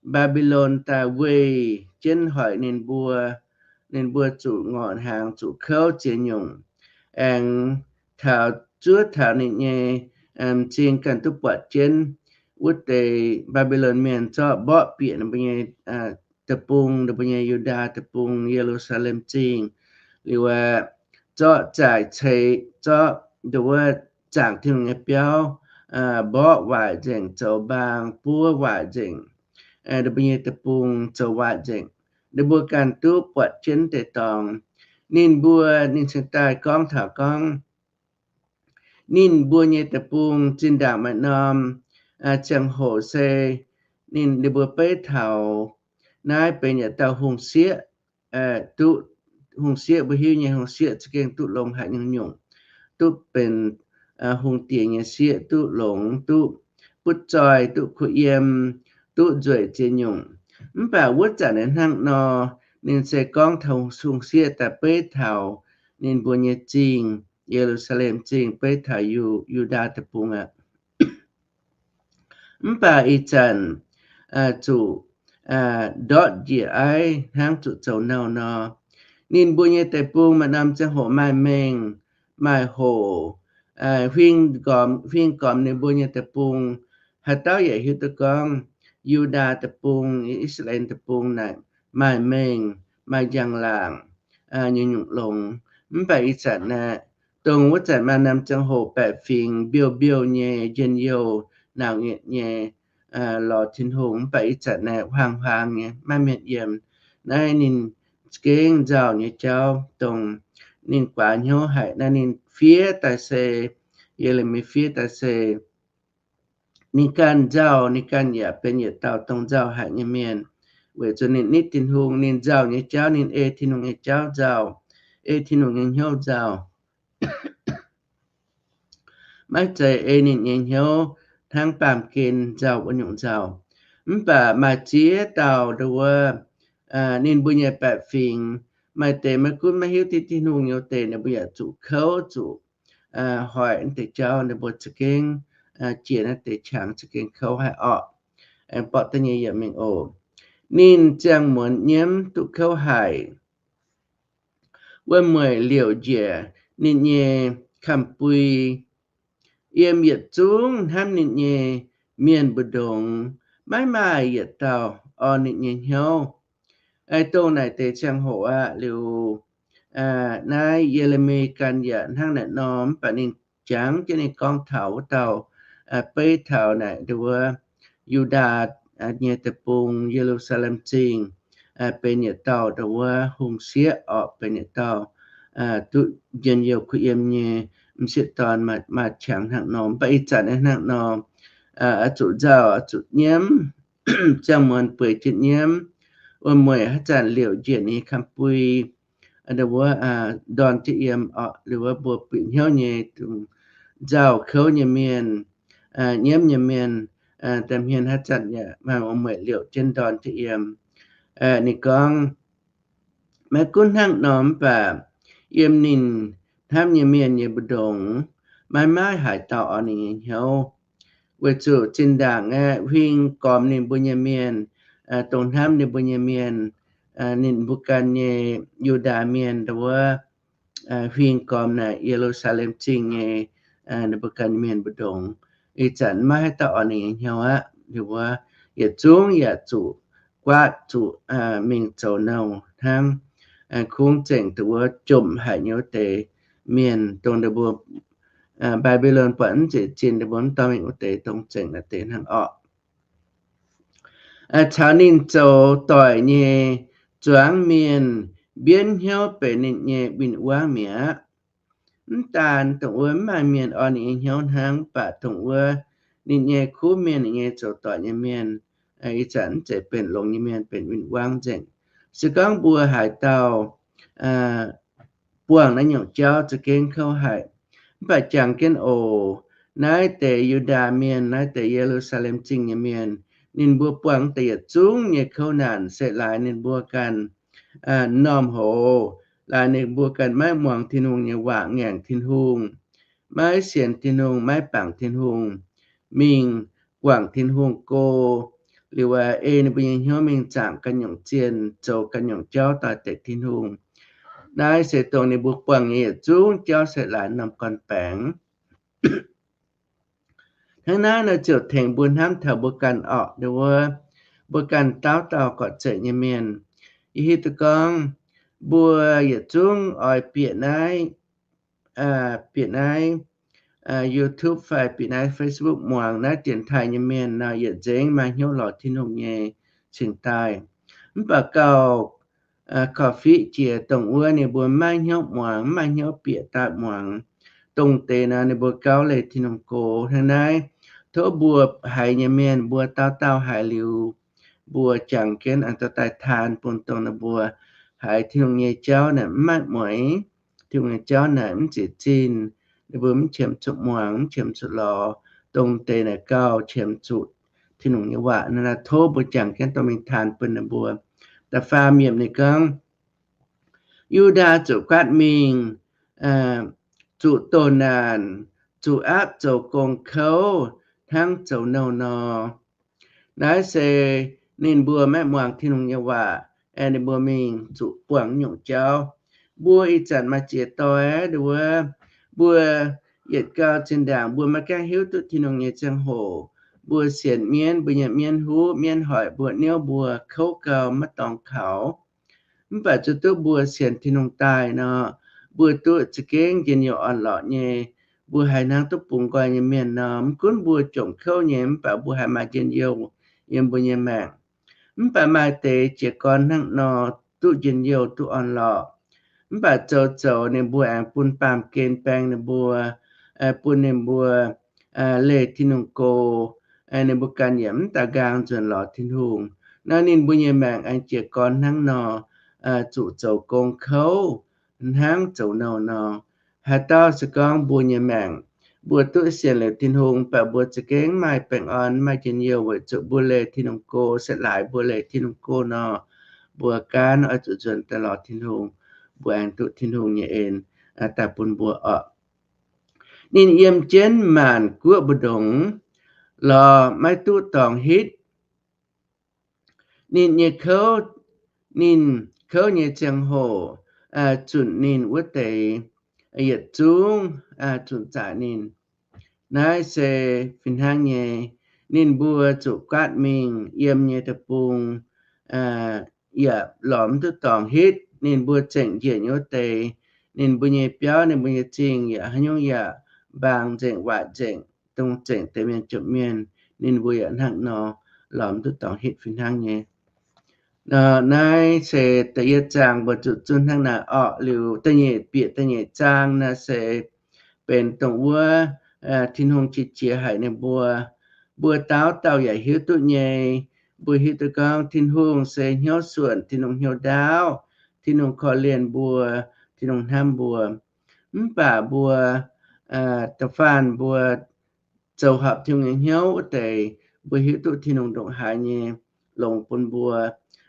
Mbaa^mbi^lon daaih weih jienv hoic ninh mbuo. Ninh mbuo zuqc ngorc hnaangx, zuqc kouv ziex nyungc, aengx taux zuov taux ninh nyei m'zing ganh duqv buatc jienv wuov deix Mbaa^mbi^lon mienh zorqv mborqv bieqc ninh mbuo nyei deic-bung, ninh mbuo nyei Yu^ndaa deic-bung, Ye^lu^saa^lem Zingh, liuz aqv, zorqv zaaic ceix, zorqv nduov wuov zaangc Tin-Hungh nyei biauv mborqv waaic nzengc, zoux mbaang buov waaic nzengc, ninh mbuo nyei deic-bung zoux waaic nzengc. Ninh mbuo ganh duqv buatc jienv deix dorngx. Ninh mbuo, ninh cingx daaih gorngv taux gorngv ninh mbuo nyei deic-bung zinh ndaangc maaih norm ziangh hoc se ninh, ninh mbuo beiv taux naaiv benx yietc dauh hungh sieqv, duqv hungh sieqv, mbuo hiuv nyei hungh sieqv za'gengh duqv longx haic nyungc-nyungc, duqv benx hungh diex nyei sieqv, duqv longx, duqv butv zoih, duqv kuh yiem, duqv nzueic ziex nyungc. Mv baac wuov zanc naaiv hnangv nor, ninh se gorngv taux hungh sieqv daaih beiv taux ninh mbuo nyei zingh, Ye^lu^saa^lem Zingh, beiv taux Yu, Yu^ndaa deic-bung aqv. Mv baac ih zanc zuqc ndortv njiec aiv hnangv zuqc zoux nouh nor. Ninh mbuo nyei deic-bung maaih norm ziangh hoc maaih mengh, maaih hoc, huing gormx, huing gormx ninh mbuo nyei deic-bung, haaix dauh yaac hiuv duqv gorngv Yu^ndaa Deic-Bung, I^saa^laa^en Deic-Bung naaic maaih mengh, maaih njang-laangc nyei nyungc longx. Mv baac ih zanc naaic, dongh wuov zanc maaih norm ziangh hoc baeqc fingx mbiouh mbiouh nyei, njien-youh, nauc nyetc nyei, lorz Tin-Hungh. Mv baac ih zanc naaic huaang-huaang nyei, maiv mienh yiem. Naaiv ninh za'gengh nzauh nyei jauv, dongh ninh guaax hnyouv haic. Naaiv ninh fiev daaih se, Ye^le^mi fiev daaih se ninh ganh nzauh, ninh ganh yaac benx yietc dauh dongh nzauh haic nyei mienh. Weic zuqc ninh nitv Tin-Hungh, ninh nzauh nyei jauv, ninh ei Tin-Hungh nyei jauv nzauh, ei Tin-Hungh nyei hnyouv nzauh. Maiv zeiz ei ninh nyei hnyouv hnangv baamh gen nzauh wuov nyungc nzauh. Mv baac maaih ziex dauh ndau wuov, ninh mbuo nyei baeqc fingx, maaih deix maiv gunv maiv hiuv duqv Tin-Hungh nyei wuov deix, ninh mbuo yaac zuqc kouv, zuqc hoic naaiv deix jauv, ninh mbuo za'gengh jiex naaiv deix qangx za'gengh kouv haic orqc. Aengx borqv da'nyeic yiemc mingh oc. Ninh ziangh muonz nyiemv duqv kouv haic. Wuov mueic liouc njiec ninh nyei kamx-bui, yiem yietc zungv hnamv ninh nyei mienh mbu'ndongx, maiv maaih yietc dauh orn ninh nyei hnyouv. Dongh naaic deix ziangh hoc aqv. Liuz naaiv Ye^le^mi ganh yaac hnangv naaic nor, mv baac ninh jangx jienv ninh gorngv taux wuov dauh, beiv taux naaic ndau wuov Yu^ndaa nyei deic-bung, Ye^lu^saa^lem Zingh, benx yietc dauh ndau wuov hungh sieqv orqc, benx yietc dauh duqv njien-youh kuh yiem nyei m'sieqv dorn maaih qangx hnangv nor. Mv baac ih zanc hnangv nor, oix zuqc nzauh, oix zuqc nyiemv, ziangh muonz bueix jienv nyiemv, wuov mueic haaix zanc liouc njiec ninh nyei kamx-bui, ndau wuov ndorn jienv yiem orqc. Liuz wuov mbuo bieqc hnyouv nyei, nzauh kouv nyei mienh, nyiemv nyei mienh, da'hmien haaix zanc yaac maaih wuom-mueic liouc jienv ndorn jienv yiem. Ninh gorngv, maiv gunv hnangv nor mv baac yiem ninh hnamv nyei mienh nyei mbu'ndongx, maiv maaih haaix dauh orn ninh nyei hnyouv. Weic zuqc zinh ndaangc aeqv, huing gormx ninh mbuo nyei mienh, dongh hnamv ninh mbuo nyei mienh, ninh mbuo ganh nyei Yu^ndaa mienh ndau wuov, huing gormx naaic Ye^lu^saa^lem Zingh nyei, ninh mbuo ganh nyei mienh mbu'ndongx, ih zanc maiv haaix dauh orn ninh nyei hnyouv aqv. Liuz wuov yietc zungv yaac zuqc guaatv zuqc mingh zoux nouh hnangv. Kungx zengc dongh wuov jomc haic nyei wuov deix mienh, dongh ninh mbuo Mbaa^mbi^lon buatc mv nzieqc zinh, ninh mbuo mv dorh mingh wuov deix, dongh zengc naaiv deix hnangv orqc. Caux ninh zoux doic nyei zuangx mienh mbienv hnyouv benx ninh nyei win-wangv mi'aqv. Mv daan dongh wuov mv maaih mienh orn ninh nyei hnyouv hnangv, mv baac dongh wuov ninh nyei kuv mienh, ninh nyei zoux doic nyei mienh, ih zanc mv zeiz benx longx nyei mienh, benx win-wangv nzengc. Se gorngv mbuo haaix dauh buangh naaiv nyungc jauv za'gengh kouv haic. Mv baac jangx jienv oc, naaiv deix Yu^ndaa mienh, naaiv deix Ye^lu^saa^lem Zingh nyei mienh, ninh mbuo buangh deix yietc zungv nyei kouv naanc se laaix ninh mbuo ganh m'normh hoz, laaix ninh mbuo ganh maiv muangx Tin-Hungh nyei waac, ngaengc Tin-Hungh, maiv sienx Tin-Hungh, maiv bangc Tin-Hungh, mingh guangc Tin-Hungh go. Liuz aqv, ei ninh mbuo nyei hnyouv mingh zaangc ganh nyungc zienh, zoux ganh nyungc jauv doix-dekc Tin-Hungh. Naaiv se dongh ninh mbuo buangh nyei yietc zungv jauv se laaix norm gorn-baengx. Hnangv naaiv nor ziouc tengx mbuo hnamv taux mbuo ganh orqc, ndau wuov mbuo ganh dauh dauh gorqv-zeic nyei mienh. Yie hiuv duqv gorngv mbuo yietc zungv oix bieqc naaiv, bieqc naaiv YouTube fai bieqc naaiv Facebook muangx naaiv dienx taaih nyei mienh nor, yietc nzengc maaih hnyouv lorz Tin-Hungh nyei cingx daaih. Mv baac gauh korv-fiqv jiex dongh wuov ninh mbuo maiv hnyouv muangx, maiv hnyouv bieqc daaih muangx, dongh deix nor ninh mbuo gauh leih Tin-Hungh gox. Hnangv naaiv, tov mbuo haiz nyei mienh mbuo dauh dauh haiz liuz, mbuo jangx jienv aengx dorh daaih taan bun dongh ninh mbuo haiz Tin-Hungh nyei jauv naaic mv maaih mueiz, Tin-Hungh nyei jauv naaic mv nzieqc zinh, ninh mbuo mv qiemx zuqc muangx, mv qiemx zuqc lorz, dongh deix naaic gauh qiemx zuqc Tin-Hungh nyei waac. Naaiv tov mbuo jangx jienv dorh mingh taan bun ninh mbuo. Da'faam yiemc ninh gorngv, Yu^ndaa zuqc guaatv mingh, zuqc doh naanc, zuqc aapv zoux gong kouv hnangv zoux nouh nor. Naaiv se ninh mbuo maiv muangx Tin-Hungh nyei waac, aengx ninh mbuo mingh zuqc buangh nyungc jauv. Mbuo ih zanc maaih ziex doix wuov, mbuo yietc gau zinh ndaangc mbuo maiv gaengh hiuv duqv Tin-Hungh nyei ziangh hoc, mbuo sienx mienv, mbuo nyei mienv huv, mienv hoic mbuo, niouv mbuo, kouv gau, maiv dorngx kaux. Mv baac zuqc duqv mbuo sienx Tin-Hungh daaih nor, mbuo duqv za'gengh njien-youh orn-lorqc nyei. Mbuo haiz hnangv duqv bungx nqoi nyei mienh nor, mv gunv mbuo jomc kouv nyei, mv baac mbuo haiz maaih njien-youh yiem mbuo nyei maengc. Mv baac maaih deix jiez gorn hnangv nor duqv njien-youh duqv orn-lorqc, mv baac zoux zoux ninh mbuo aengx bun baamh gen baeng ninh mbuo, bun ninh mbuo leih Tin-Hungh go, ninh mbuo ganh yaac mv daaih nqaang nzuonx lorz Tin-Hungh. Nor ninh mbuo nyei maengc aengx jiez gorn hnangv nor, zuqc zoux gong kouv hnangv zoux nouh nor. Haaix dauh se gorngv mbuo nyei maengc, mbuo duqv sienx liuz Tin-Hungh, mv baac mbuo za'gengh maaih baengh orn, maaih njien-youh weic zuqc mbuo leih Tin-Hungh go, se laaix mbuo leih Tin-Hungh go nor, mbuo gaanv oix zuqc nzuonx daaih lorz Tin-Hungh, mbuo aengx duqv Tin-Hungh nyei en daaih bun mbuo orqc. Ninh yiem jienv maanc guoqv mbu'ndongx lorz maiv duqv dorngx hitv. Ninh nyei kouv, ninh kouv nyei ziangh hoc, zunc ninh wuov deix yietc zungv zunc zaqc ninh. Naaiv se fih hnangv nyei, ninh mbuo zuqc guaatv mingh yiem nyei deic-bung, yaac lorz mv duqv dorngx hitv. Ninh mbuo zengc njiec nyei wuov deix, ninh mbuo nyei biauv, ninh mbuo nyei zingh yaac haaix nyungc yaac mbaang nzengc, waaic nzengc, dongh zengc deix mienh jomc mienh, ninh mbuo yaac hnangv nor lorz mv duqv dorngx hitv fih hnangv nyei. Naaiv se da'yietv zaang mbuo zuqc zunv hnangv naaic orqc. Liuz da'nyeic, bieqc da'nyeic zaang naaiv se benx dongh wuov Tin-Hungh qiex jiez haic ninh mbuo. Mbuo dauh dauh yaac hiuv duqv nyei. Mbuo hiuv duqv gorngv Tin-Hungh se hnyouv suonc, Tin-Hungh hnyouv ndaauv, Tin-Hungh korv-lienh mbuo, Tin-Hungh hnamv mbuo. Mv baac mbuo da'faanh mbuo zoux horpc Tin-Hungh nyei hnyouv wuov deix, mbuo hiuv duqv Tin-Hungh ndongc haaix nyei longx bun mbuo.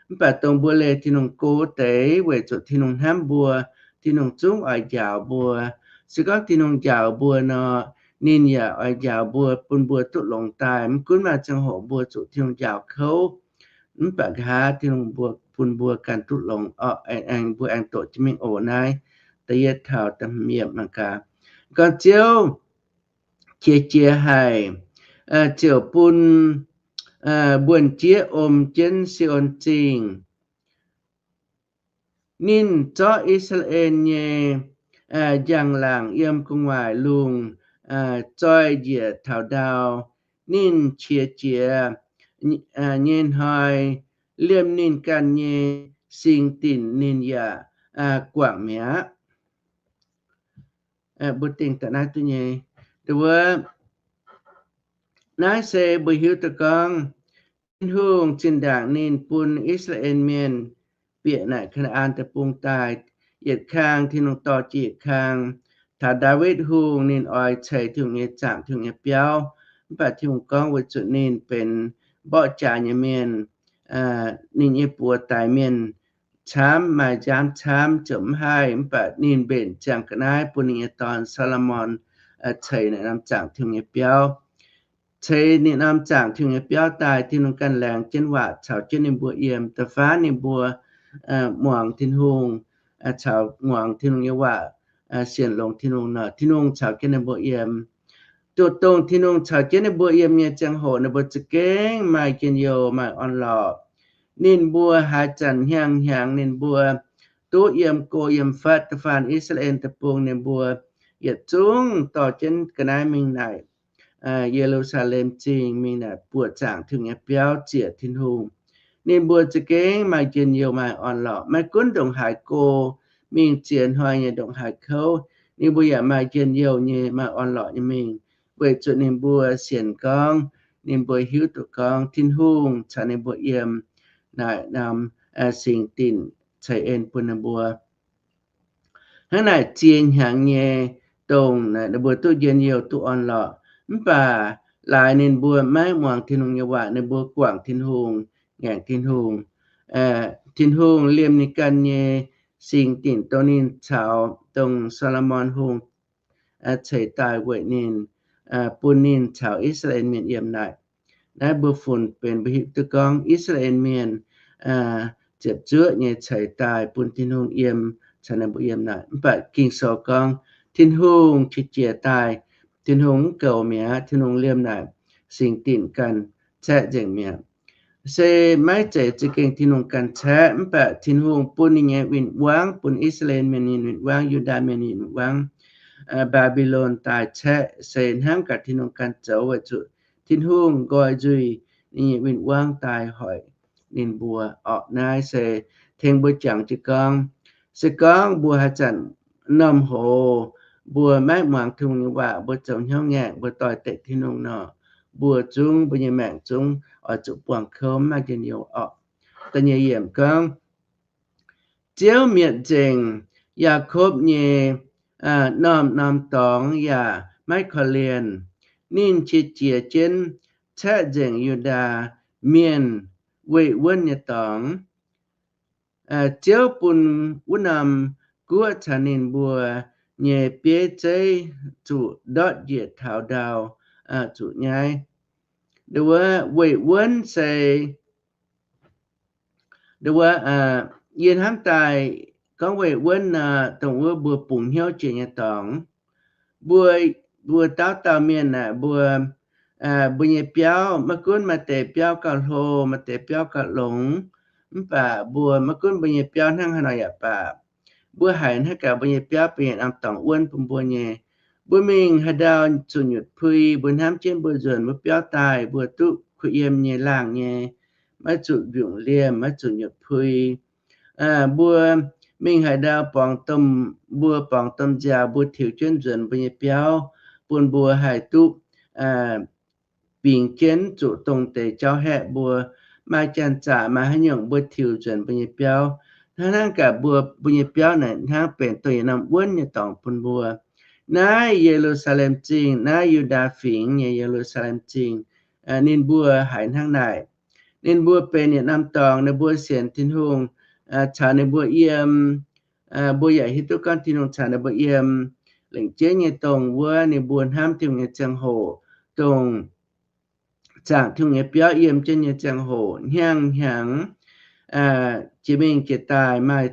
Mv baac dongh mbuo leih Tin-Hungh go wuov deix weic zuqc Tin-Hungh hnamv mbuo, Tin-Hungh zungv oix njaaux mbuo. Se gorngv Tin-Hungh njaaux mbuo nor, ninh yaac oix njaaux mbuo bun mbuo duqv longx daaih. Mv gunv maaih ziangh hoc mbuo zuqc Tin-Hungh njaaux kouv, mv baac nqa'haav Tin-Hungh mbuo bun mbuo ganh duqv longx orqc. Aengx mbuo aengx doqc jienv mingh oc. Naaiv da'yietv taux da'hmz yiemc mangc gaax. Gorngv Ziouv qiex jiez haic, ziouc bun mbuonx-jieqv om jienv Si^on Zingh. Ninh zorqv I^saa^laa^en nyei njang-laangc yiem gu'nguaaic lungh zoih njiec taux ndau. Ninh qiex jiez nyei hnoi, liemh ninh ganh nyei singx dinc ninh yaac guangc mi'aqv. Mbuo dingh daaih naaiv duqv nyei. Wuov, naaiv se mbuo hiuv duqv gorngv Tin-Hungh zinh ndaangc ninh bun I^saa^laa^en Mienh bieqc naaic Kaa^naa^an Deic-Bung daaih, yietc kang Tin-Hungh dorh jiex yietc kang. Taux Ndaawitv Hungh ninh oix ceix Tin-Hungh nyei zaangc, Tin-Hungh nyei biauv, mv baac Tin-Hungh gorngv weic zuqc ninh benx mborqv jaax nyei mienh, ninh nyei buoz daix mienh camv, maaih nziaamv camv, ziouc mv haih. Mv baac ninh mbenc ziangh ga'naaiv bun ninh nyei dorn, Saa^lo^morn, ceix naaic norm zaangc Tin-Hungh nyei biauv. Ceix ninh norm zaangc Tin-Hungh nyei biauv daaih, Tin-Hungh ganh laengz jienv waac caux jienv ninh mbuo yiem, da'faanh ninh mbuo muangx Tin-Hungh, caux muangx Tin-Hungh nyei waac, sienx longx Tin-Hungh nor, Tin-Hungh caux jienv ninh mbuo yiem. Duqv dongh Tin-Hungh caux jienv ninh mbuo yiem nyei ziangh hoc, ninh mbuo za'gengh maaih njien-youh, maaih orn-lorqc. Ninh mbuo haaix zanc hnyangx-hnyangx ninh mbuo duqv yiem go yiem fatv. Da'faanh I^saa^laa^en Deic-Bung ninh mbuo yietc zungv dorh jienv ga'naaiv mingh naaic Ye^lu^saa^lem Zingh, mingh naaic buoqc zaangc Tin-Hungh nyei biauv, ziec Tin-Hungh. Ninh mbuo za'gengh maaih njien-youh, maaih orn-lorqc. Maiv gunv ndongc haaix go, mingh ziex hnoi nyei ndongc haaix kouv, ninh mbuo yaac maaih njien-youh nyei, maaih orn-lorqc nyei mingh, weic zuqc ninh mbuo sienx gorngv, ninh mbuo hiuv duqv gorngv Tin-Hungh caux ninh mbuo yiem, naaic norm singx dinc ceix en bun ninh mbuo. Hnangv naaic ziex hnyangx nyei, dongh ninh mbuo duqv njien-youh, duqv orn-lorqc. Mv baac laaix ninh mbuo maiv muangx Tin-Hungh nyei waac, ninh mbuo guangc Tin-Hungh, ngaengc Tin-Hungh. Tin-Hungh liemh ninh ganh nyei singx dinc, dongh ninh caux, dongh Saa^lo^morn Hungh ceix daaih weic ninh, bun ninh caux I^saa^laa^en Mienh yiem naaic. Naaiv mbuo funx benx mbuo hiuv duqv gorngv I^saa^laa^en Mienh ziepc zuoqv nyei ceix daaih bun Tin-Hungh yiem, caux ninh mbuo yiem naaic. Mv baac Ging-Sou gorngv Tin-Hungh qiex jiez daaih, Tin-Hungh mv goux mi'aqv. Tin-Hungh liemh naaic singx dinc ganh caeqv nzengc mi'aqv. Se maiv zeiz za'gengh Tin-Hungh ganh caeqv, mv baac Tin-Hungh bun ninh nyei win-wangv, bun I^saa^laa^en Mienh nyei win-wangv, Yu^ndaa Mienh nyei win-wangv, Mbaa^mbi^lon daaih caeqv, se hnangv gaax Tin-Hungh ganh zoux weic zuqc Tin-Hungh nqoi nzuih ninh nyei win-wangv daaih hoic ninh mbuo orqc. Naaiv se tengx mbuo jangx jienv gorngv, se gorngv mbuo haaix zanc norm hoz mbuo maiv muangx Tin-Hungh nyei waac, mbuo zoux hnyouv ngaengc, mbuo doix-dekc Tin-Hungh nor, mbuo zungv, mbuo nyei maengc zungv oix zuqc buangh kouv, maiv njien-youh orqc. Da'nyeic yiemc gorngv, Ziouv mietc nzengc Yaakopv nyei norm-norm dorngx yaac maiv korv-lienh. Ninh qiex jiez jienv caeqv nzengc Yu^ndaa Mienh weih wuonv nyei dorngx. Ziouv bun wuov norm guoqv caux ninh mbuo nyei bieiv zeiv zuqc ndortv njiec taux ndau zuqc nyaiv. Ndo wuov weih wuonv se, ndo wuov, yie hnamv daaih gorngv weih wuonv nor, dongh wuov mbuo bungx hnyouv jiex nyei dorngx. Mbuo, mbuo dauh dauh mienh aeqv, mbuo, mbuo nyei biauv, maiv gunv maaih deix biauv gauh hlo, maaih deix biauv gauh longx, mv baac mbuo maiv gunv mbuo nyei biauv hnangv haaix nor yaac baac, mbuo haiz hnangv gaax mbuo nyei biauv benx yietc norm dorngx wuonv bun mbuo nyei. Mbuo mingh haaix ndau zuqc nyutc pui, mbuo hnamv jienv mbuo nzuonx wuov biauv daaih, mbuo duqv kuh yiem nyei, laangh nyei, maiv zuqc mbiungc liemh, maiv zuqc nyutc pui. Mbuo mingh haaix ndau borngz domh, mbuo borngz domh nziaaux, mbuo tiux jienv nzuonx mbuo nyei biauv, bun mbuo haih duqv bingx jienv zuqc dongh deix jauv haeqv mbuo. Maaih janx-zaqc maaih haaix nyungc mbuo tiux nzuonx mbuo nyei biauv, hnangv hnangv gaax mbuo, mbuo nyei biauv naaic hnangv benx dongh yietc norm wuonv nyei dorngx bun mbuo. Naaiv Ye^lu^saa^lem Zingh, naaiv Yu^ndaa Fingx nyei Ye^lu^saa^lem Zingh, ninh mbuo haiz hnangv naaic. Ninh mbuo benx yietc norm dorngx, ninh mbuo sienx Tin-Hungh caux ninh mbuo yiem. Mbuo yaac hiuv duqv gorngv Tin-Hungh caux ninh mbuo yiem. Lengc jeiv nyei dongh wuov ninh mbuo hnamv Tin-Hungh nyei ziangh hoc, dongh zaangc Tin-Hungh nyei biauv yiem jienv nyei ziangh hoc, hnyangx-hnyangx, jiex mingh jiex daaih maaih,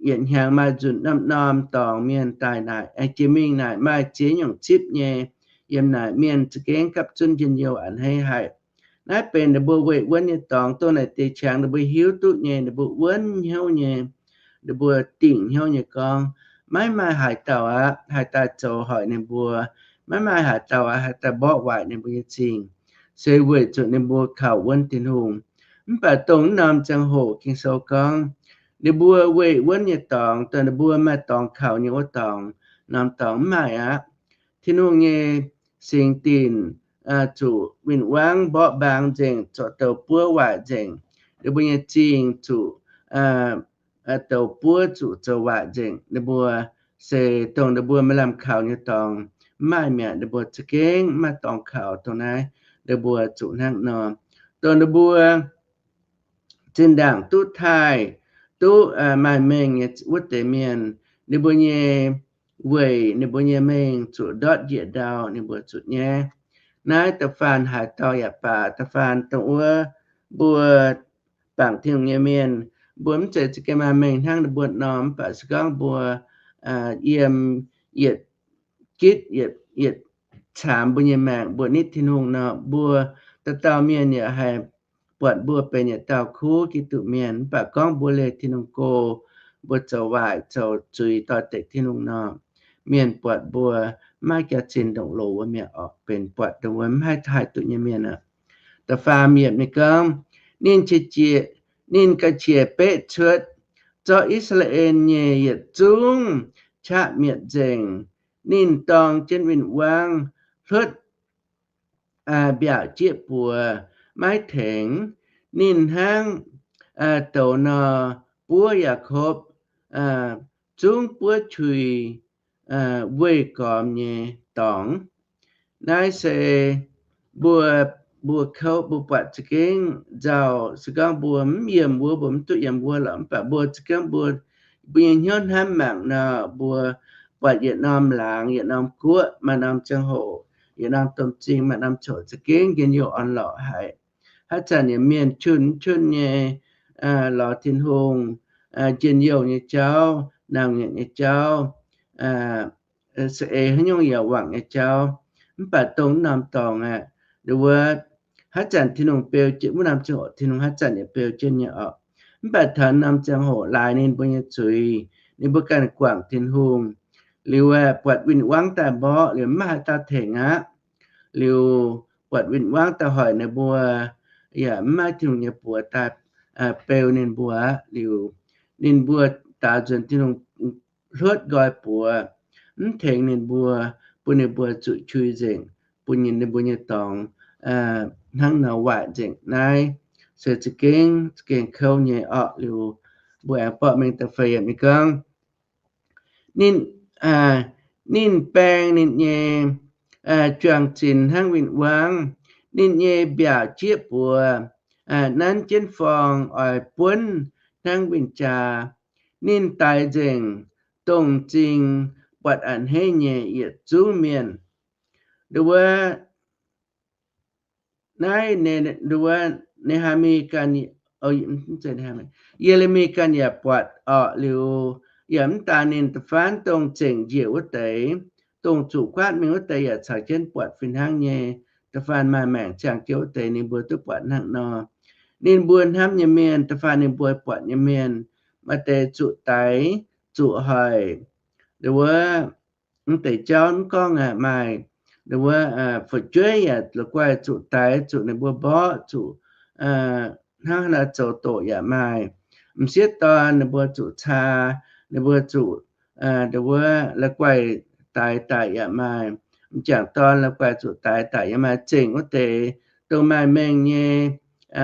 yietc hnyangx maaih nzunc norm-norm dorngx mienh daaih naaic, jiex mingh naaic maaih ziex nyungc zipv nyei. Yiem naaic mienh za'gengh gapv zunv njien-youh a'hneiv haic. Naaiv benx ninh mbuo weih wuonv nyei dorngx, dongh naaic deix qangx ninh mbuo hiuv duqv nyei, ninh mbuo wuonv hnyouv nyei, ninh mbuo dingc hnyouv nyei gorngv, maiv maaih haaix dauh aqv haih daaih zoux hoic ninh mbuo. Maiv maaih haaix dauh aqv haih daaih mborqv waaic ninh mbuo nyei zingh, se weic zuqc ninh mbuo kaux wuonv Tin-Hungh. Mv baac dongh wuov norm ziangh hoc Ging-Sou gorngv, ninh mbuo weih wuonv nyei dorngx, dongh ninh mbuo maaih dorngx kaux nyei wuov dorngx, norm dorngx mv maaih aqv. Tin-Hungh nyei singx dinc zuqc win-wangv mborqv mbaang nzengc, zuqc douz buov waaic nzengc. Ninh mbuo nyei zingh zuqc douz buov, zuqc zoux waaic nzengc. Ninh mbuo se dongh ninh mbuo maaih lamh kaux nyei dorngx mv maaih mi'aqv. Ninh mbuo za'gengh mv maaih dorngx kaux dongh naaiv, ninh mbuo zuqc hnangv nor. Dongh ninh mbuo zinh ndaangc duqv taaih, duqv maaih mengh nyei wuov deix mienh, ninh mbuo nyei weic, ninh mbuo nyei mengh zuqc ndortv njiec ndau, ninh mbuo zuqc nyaiv. Naaiv da'faanh haaix dauh yaac baac, da'faanh dongh wuov mbuo bangc Tin-Hungh nyei mienh, mbuo mv zeiz za'gengh maaih mengh hnangv ninh mbuo norm, mv baac se gorngv mbuo yiem yietc gitv, yietc caamx mbuo nyei maengc, mbuo nitv Tin-Hungh nor, mbuo dauh dauh mienh yaac haih buatc mbuo benx yietc dauh kuv Giduc mienh. Mv baac gorngv mbuo leih Tin-Hungh go, mbuo zoux waaic zoux zuiz doix-dekc Tin-Hungh nor, mienh buatc mbuo maiv jaax-zinh ndongc loz wuov mi'aqv orqc, benx buatc dongh wuov mv haih taaih duqv nyei mienh aqv. Da'faam yiemc ninh gorngv, ninh qiex jiez, ninh ga'qiex beqv cuotv, zorqv I^saa^laa^en nyei yietc zungv qaqv mietc nzengc. Ninh dorng jienv win-wangv hluotv mbiaauc jieqv buoz maiv tengx. Ninh hnangv douz nor buov Yaakopv zungv buov qui weih gormx nyei dorngx. Naaiv se mbuo, mbuo kouv, mbuo buatc za'gengh nzauh. Se gorngv mbuo mv yiem wuov, mbuo mv duqv yiem wuov lorqc, mv baac mbuo za'gengh mbuo, mbuo nyei hnyouv hnamv mangc nor, mbuo buatc yietc norm laangz, yietc norm guoqv, maaih norm ziangh hoc, yietc norm domh zingh, maaih norm coqc za'gengh njien-youh orn-lorqc haic. Haaix zanc yaac mienh jun jun nyei lorz Tin-Hungh, njien-youh nyei jauv, nauc nyetc nyei jauv, za'eix haaix nyungc yaac wangc nyei jauv. Mv baac dongh norm dorngx aeqv, Nduov wuov, haaix zanc Tin-Hungh beu jienv, wuov norm ziangh hoc Tin-Hungh haaix zanc yaac beu jienv nyei orqc. Mv baac taux norm ziangh hoc laaix ninh mbuo nyei zuiz, ninh mbuo ganh guangc Tin-Hungh, liuz buatc win-wangv daaih mborqv, liuz mv maaih haaix dauh tengx aqv. Liuz buatc win-wangv daaih hoic ninh mbuo, yaac mv maaih Tin-Hungh nyei buoz daaih beu ninh mbuo aqv. Liuz ninh mbuo daaux nzuonx Tin-Hungh hluotv nqoi buoz, mv tengx ninh mbuo, bun ninh mbuo zuqc qui nzengc, bun ninh mbuo nyei dorngx hnangv nor waaic nzengc. Naaiv se za'gengh, za'gengh kouv nyei orqc. Liuz mbuo aengx borqv mengh da'feix yiemc nyei gorngv, ninh, ninh baeng ninh nyei juang-zinx hnangv win-wangv, ninh nyei mbiaauc jieqv buoz nanv jienv forng oix buonv hnangv win-jaa. Ninh daix nzengc dongh m'zing buatc a'hneiv nyei yietc zungv mienh. Nduov wuov, naaiv, nduov wuov, Ne^haa^mi ganh, Ye^le^mi ganh yaac buatc orqc. Liuz yaac mv daan ninh, da'faanh dongh zengc njiec wuov deix, dongh zuqc guaatv mingh wuov deix yaac caux jienv buatc fih hnangv nyei. Da'faanh maaih maengc ziangh jienv wuov deix ninh mbuo duqv buatc hnangv nor. Ninh mbuo hnamv nyei mienh, da'faanh ninh mbuo buatc nyei mienh, maaih deix zuqc daix, zuqc hoic. Nduov wuov, mv deix jauv mv gorngv aqv, maaih, nduov wuov, fu'jueiv yaac la'guaih zuqc daix, zuqc ninh mbuo mborqv, zuqc hnangv haaix nor zoux doqc yaac maaih. M'sieqv dorn ninh mbuo zuqc caa, ninh mbuo zuqc, nduov wuov, la'guaih daix daic yaac maaih. M'jangc dorn la'guaih zuqc daix daic yaac maaih. Zengc wuov deix, dongh maaih mengh nyei,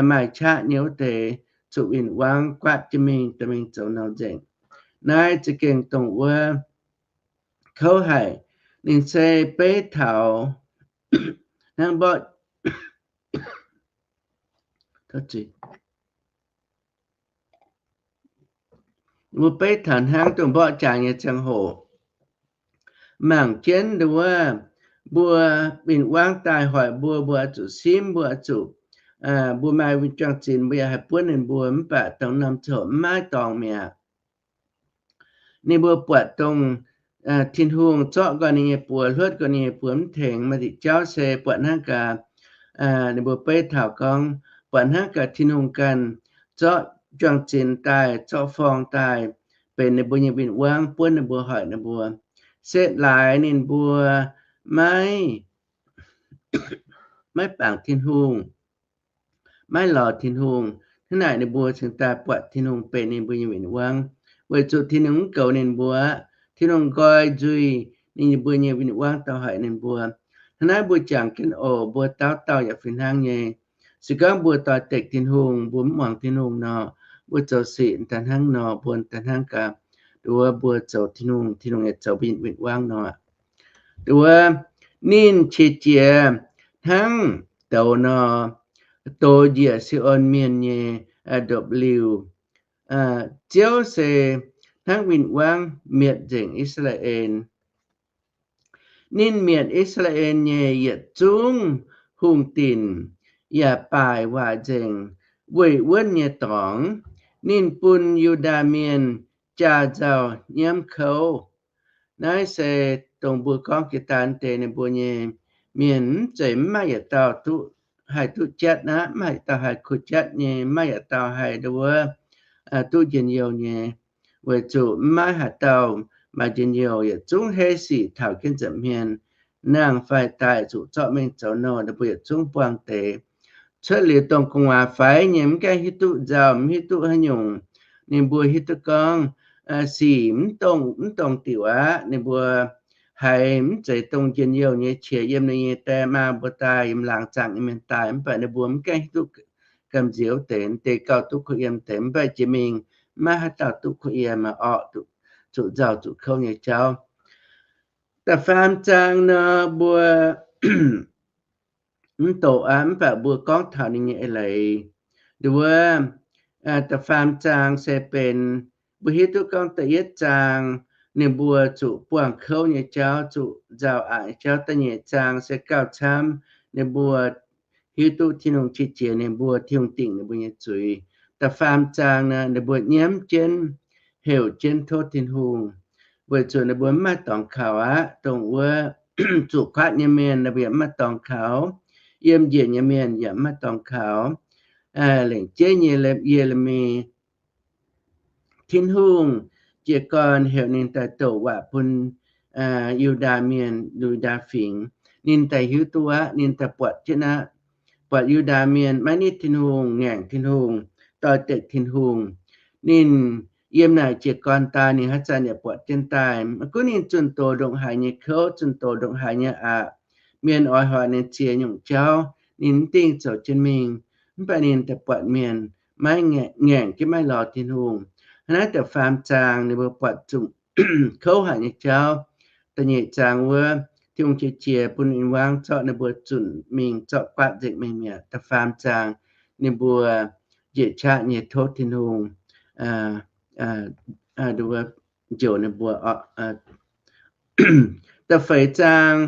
maaih qaqv nyei wuov deix, zuqc win-wangv guaatv jienv mingh, dorh mingh zoux nouh nzengc. Naaiv za'gengh dongh wuov kouv haic. Ninh se beiv taux hnangv mborqv, mbuo beiv taux hnangv dongh mborqv jaax nyei ziangh hoc. Mangc jienv nduov wuov, mbuo win-wangv daaih hoic mbuo, mbuo oix zuqc simv, mbuo oix zuqc, mbuo maaih win-juang-zinx, mbuo yaac haih buonv ninh mbuo. Mv baac dongh norm ziangh hoc mv maaih dorngx mi'aqv. Ninh mbuo buatc dongh Tin-Hungh zorqv nqoi ninh nyei buoz, hluotv nqoi ninh nyei buoz mv tengx. Maaih diuc jauv se buatc hnangv gaax, ninh mbuo beiv taux gorngv, buatc hnangv gaax Tin-Hungh ganh zorqv juang-zinx daaih, zorqv forng daaih, benx ninh mbuo nyei win-wangv, buonv ninh mbuo, hoic ninh mbuo. Se laaix ninh mbuo maiv, maiv bangc Tin-Hungh, maiv lorz Tin-Hungh, hnangv naaic ninh mbuo cingx daaih buatc Tin-Hungh benx ninh mbuo nyei win-wangv, weic zuqc Tin-Hungh mv goux ninh mbuo aqv. Tin-Hungh nqoi nzuih ninh mbuo nyei win-wangv daaih hoic ninh mbuo. Hnangv naaiv mbuo jangx jienv oc, mbuo dauh dauh yaac fih hnangv nyei. Se gorngv mbuo doix-dekc Tin-Hungh, mbuo mv muangx Tin-Hungh nor, mbuo zoux sic daaih hnangv nor, mbuo daaih hnangv gaax, nduov mbuo zoux Tin-Hungh, Tin-Hungh yaac zoux mbuo nyei win-wangv nor. Nduov, ninh qiex jiez hnangv douz nor, doz njiec Si^on Mienh nyei ndopv-liuh. Ziouv se hnangv win-wangv mietc nzengc I^saa^laa^en. Ninh mietc I^saa^laa^en nyei yietc zungv hungh dinc, yaac baaic waac nzengc weic wuonv nyei dorngx. Ninh bun Yu^ndaa Mienh jaa nzauh nyiemv kouv. Naaiv se dongh mbuo gorngv jiex daaih deix ninh mbuo nyei mienh mv zeiz mv maaih yietc dauh duqv haih duqv jatv aqv, mv maaih yietc dauh haih kuh jatv nyei, mv maaih yietc dauh haih nduov duqv njien-youh nyei, weic zuqc mv maaih haaix dauh maaih njien-youh. Yietc zungv heiv sic taux jienv nza'hmien, nangh fai daaih, zuqc zorqv mengh zoux nouh, ninh mbuo yietc zungv buangh deix. Cuotv liuz dongh gu'nguaaz faix nyei, mv gaengh hiuv duqv nzauh, mv hiuv duqv haaix nyungc. Ninh mbuo hiuv duqv gorngv sic mv dongh, mv dongh diuc aqv. Ninh mbuo haiz mv zeiz dongh njien-youh nyei qiex yiem ninh nyei die maa mbuo daaih, yiem laangz zaangc nyei mienh daaih, mv baac ninh mbuo mv gaengh hiuv duqv gamh nziex wuov deix. Deix gauh duqv kuh yiem deix, mv baac jiex mingh maiv haaix dauh duqv kuh yiem orqc, zuqc nzauh zuqc kouv nyei jauv. Da'faam zaang nor mbuo mv doqc aqv, mv baac mbuo gorngv taux ninh nyei eix leiz. Nduov, da'faam zaang se benx, mbuo hiuv duqv gorngv da'yietv zaang ninh mbuo zuqc buangh kouv nyei jauv, zuqc nzauh aqc nyei jauv. Da'nyeic zaang se gauh camv, ninh mbuo hiuv duqv Tin-Hungh qiex jiez ninh mbuo, Tin-Hungh dingc ninh mbuo nyei zuiz. Da'faam zaang nor ninh mbuo nyiemv jienv, heuc jienv tov Tin-Hungh, weic zuqc ninh mbuo mv maaih dorngx kaux aqv. Dongh wuov zuqc kuatv nyei mienh ninh mbuo yaac mv maaih dorngx kaux. Yiem njiec nyei mienh yaac maiv maaih dorngx kaux. Lengc jeiv nyei Ye^le^mi, Tin-Hungh jiez gorn heuc ninh daaih douc waac bun Yu^ndaa Mienh, Yu^ndaa Fingx. Ninh daaih hiuv duqv aqv, ninh daaih buatc jienv aqv. Buatc Yu^ndaa Mienh maiv nitv Tin-Hungh, ngaengc Tin-Hungh, doix-dekc Tin-Hungh. Ninh yiem naaic jiez gorn daaih, ninh haaix zanc yaac buatc jienv daaih. Maiv gunv ninh zunh doz ndongc haaix nyei kouv, zunh doz ndongc haaix nyei aqc, mienh oix hoic ninh ziex nyungc jauv, ninh mv dingh zoux jienv mingh. Mv baac ninh daaih buatc mienh maiv ngaengc, ngaengc jienv maiv lorz Tin-Hungh. Hnangv naaiv da'faam zaang ninh mbuo buatc zuqc kouv haic nyei jauv. Da'nyeic zaang wuov, Tin-Hungh qiex jiez bun ninh wangv zorqv ninh mbuo zunc mingh zorqv guaatv nzengc mingh mi'aqv. Da'faam zaang ninh mbuo njiec qaqv nyei tov Tin-Hungh njoux ninh mbuo oc. Da'feix zaang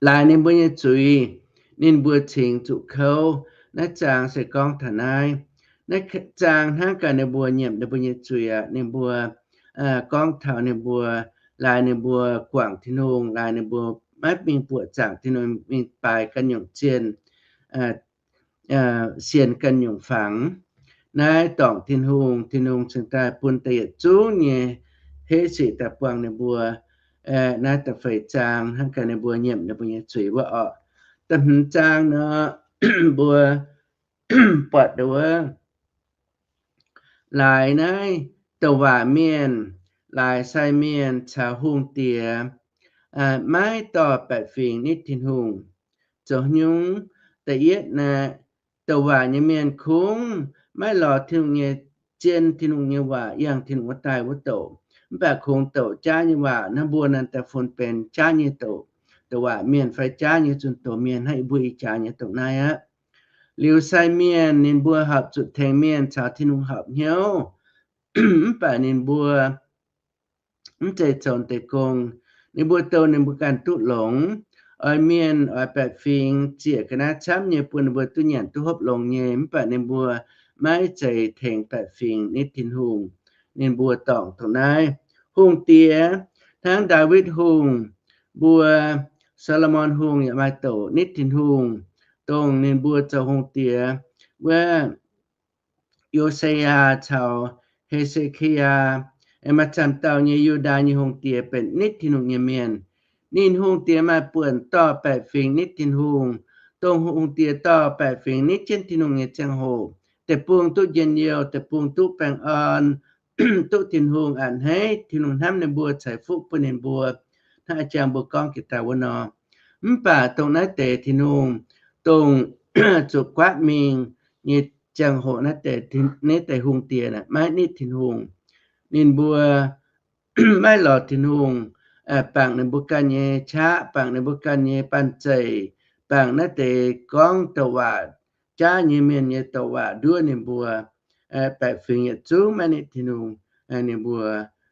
laaix ninh mbuo nyei zuiz, ninh mbuo cingx zuqc kouv. Naaiv zaang se gorngv taux naaiv. Naaiv zaang hnangv gaax ninh mbuo nyiemc ninh mbuo nyei zuiz aqv. Ninh mbuo gorngv taux ninh mbuo, laaix ninh mbuo guangc Tin-Hungh, laaix ninh mbuo maiv mingh buoqc zaangc Tin-Hungh, mingh baaix ganh nyungc zienh, sienx ganh nyungc fangx. Naaiv dorngc Tin-Hungh, Tin-Hungh cingx daaih bun da'yietc zungv nyei hetv sic daaih buangh ninh mbuo. Naaiv da'feix zaang hnangv gaax ninh mbuo nyiemc ninh mbuo nyei zuiz wuov orqc. Da'hmz zaang nor, mbuo buatc wuov, laaix naaiv douc waac mienh, laaix sai mienh caux hungh diex maiv dorh baeqc fingx nitv Tin-Hungh. Zoux nyungc, da'yietv naaiv, douc waac nyei mienh kungx maiv lorz Tin-Hungh nyei zien, Tin-Hungh nyei waac, yangh Tin-Hungh wuov daaih wuov douc. Mv baac kungx douc jaav nyei waac, hnangv mbuo naaiv daaih fun benx jaav nyei douc, douc waac mienh fai jaav nyei zunh doz mienh, hnangv yie mbuo ih jaax nyei douc naaiv aqv. Liuz sai mienh ninh mbuo horpc zuqc tengx mienh caux Tin-Hungh horpc hnyouv, mv baac ninh mbuo mv zeiz zoux deix gong. Ninh mbuo douh ninh mbuo ganh duqv longx. Oix mienh oix baeqc fingx ziec ga'naaiv camv nyei bun ninh mbuo duqv nyanc duqv hopv longx nyei, mv baac ninh mbuo maiv zeiz tengx baeqc fingx nitv Tin-Hungh. Ninh mbuo dorngc dongh naaiv. Hungh diex hnangv Ndaawitv Hungh mbuo, Saa^lo^morn Hungh yaac maaih douc nitv Tin-Hungh, dongh ninh mbuo zoux hungh diex wuov, Yo^se^yaa caux He^se^ki^yaa, maaih camv dauh nyei Yu^ndaa nyei hungh diex benx nitv Tin-Hungh nyei mienh. Ninh hungh diex maaih buonc dorh baeqc fingx nitv Tin-Hungh. Dongh hungh diex dorh baeqc fingx nitv jienv Tin-Hungh nyei ziangh hoc, deic-bung duqv njien-youh, deic-bung duqv baengh orn, duqv Tin-Hungh a'hneiv, Tin-Hungh hnamv ninh mbuo, ceix fuqv bun ninh mbuo, hnangv a'jang mbuo gorngv jiex daaih wuov nor. Mv baac dongh naaiv deix Tin-Hungh, dongh zuqc guaatv mingh nyei ziangh hoc, naaiv deix, naaiv deix hungh diex maiv nitv Tin-Hungh. Ninh mbuo maiv lorz Tin-Hungh, bangc ninh mbuo ganh nyei qaqv, bangc ninh mbuo ganh nyei banh zeic, bangc naaiv deix gorngv douc waac jaav nyei mienh nyei douc waac nduov ninh mbuo, baeqc fingx yietc zungv maiv nitv Tin-Hungh. Ninh mbuo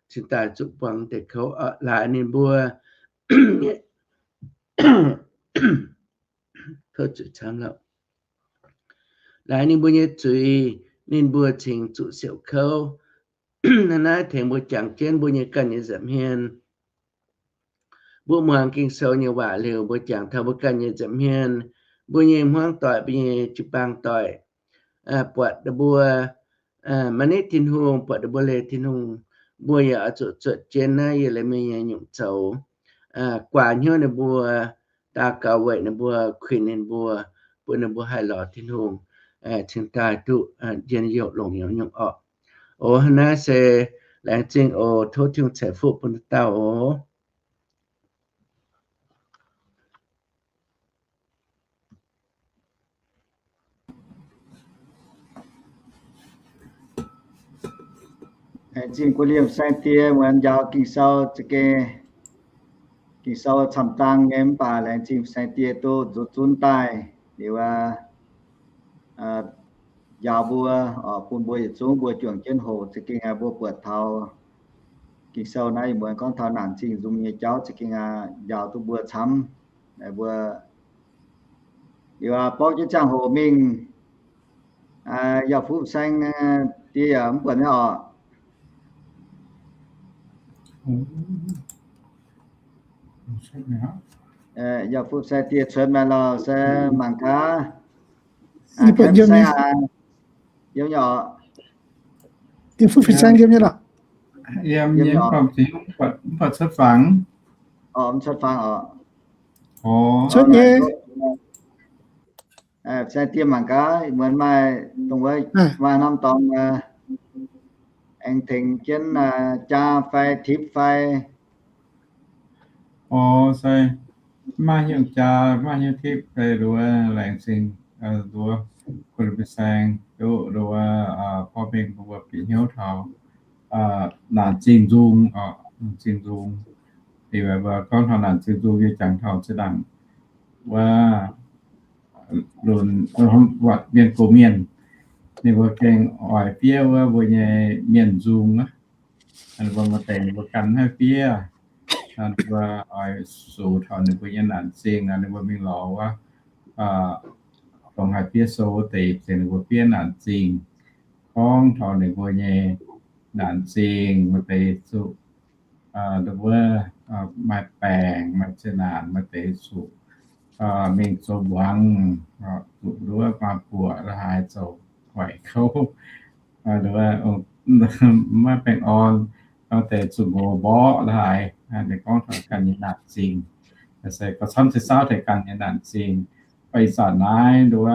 cingx daaih zuqc buangh deix kouv laaix ninh mbuo laaix ninh mbuo nyei zuiz, ninh mbuo cingx zuqc siouc kouv. Naaiv tengx mbuo jangx jienv mbuo nyei ganh nyei nza'hmien. Mbuo muangx Ging-Sou nyei waac liuz, mbuo jangx taux mbuo ganh nyei nza'hmien, mbuo nyei hmuangv doic, mbuo nyei jiu-baang doic, buatc ninh mbuo maiv nitv Tin-Hungh, buatc ninh mbuo leih Tin-Hungh, mbuo yaac oix zuqc zuotc jienv naaiv Ye^le^mi nyei nyungc zoux, guaax hnyouv ninh mbuo, daux gaux weic ninh mbuo, kuinx ninh mbuo, bun ninh mbuo haih lorz Tin-Hungh, cingx daaih duqv njien-youh longx nyei nyungc orqc. Oc, naaiv se laengz zingh oc. Tov Tin-Hungh ceix fuqv bun dauh oc. Laengz zingh guv liemh saeng-die muonz njaaux Ging-Sou za'gengh, Ging-Sou camv-dang nyei mv baac laengz zingh saeng-die duqv nzuqc zunv daaih liuz, njaaux mbuo, bun mbuo yietc zungv mbuo juangc jienv hoqc za'gengh mbuo buatc taux Ging-Sou naaiv ih muonz gorngv taux naanc zingh nzung nyei jauv za'gengh njaaux duqv mbuo camv. Mbuo liuz borngv jienv ziangh hoc mingh, yaac fuqv saeng die yaac mv buatc nyei orqc. Yaac fu sai dieh cuotv maaih lorh se mangc gaax. Yiem nyei oc. Yiem fu fin saeng yiem nyei lorh. Yiem nyei, mv baac cuotv fangx. Cuotv nyei. Sai dieh mangc gaax, muonz maaih dongh wuov maaih norm dorngx aengx tengx jienv jaa fai tipv fai. Orv, se maaih hnyouv jaa, maaih hnyouv tipv fai nduov, laengz zingh nduov, kuh lomh mienh saeng duqv nduov, porv mengh mbuo bieqc hnyouv taux naanc zingh nzung, zingh nzung. Liuz mbuo gorngv taux naanc zingh nzung nyei jangx taux zinh ndaangc wuov lunx, mienh gox mienh, ninh mbuo gengh oix fiev wuov mbuo nyei mienh nzung aqv. Mbuo maaih deix ninh mbuo gan haih fiev, ninh mbuo oix sux taux ninh mbuo nyei naanc zingh, ninh mbuo mingh lorz wuov dongh haih fiev sou wuov deix, ninh mbuo fiev naanc zingh, gorngv taux ninh mbuo nyei naanc zingh, maaih deix zuqc wuov maaih baengc, maaih zeqc naanc, maaih deix zuqc mingh zoux muangx, zuqc nduov maa buoqc la'haaix, zoux guaix kouv, maiv baengh orn, maaih deix zuqc ngox mborqv la'haaix. Ninh gorngv taux ganh nyei naanc zingh, se gauh camv se saauv taux ganh nyei naanc zingh. Baac ih zanc naaiv nduov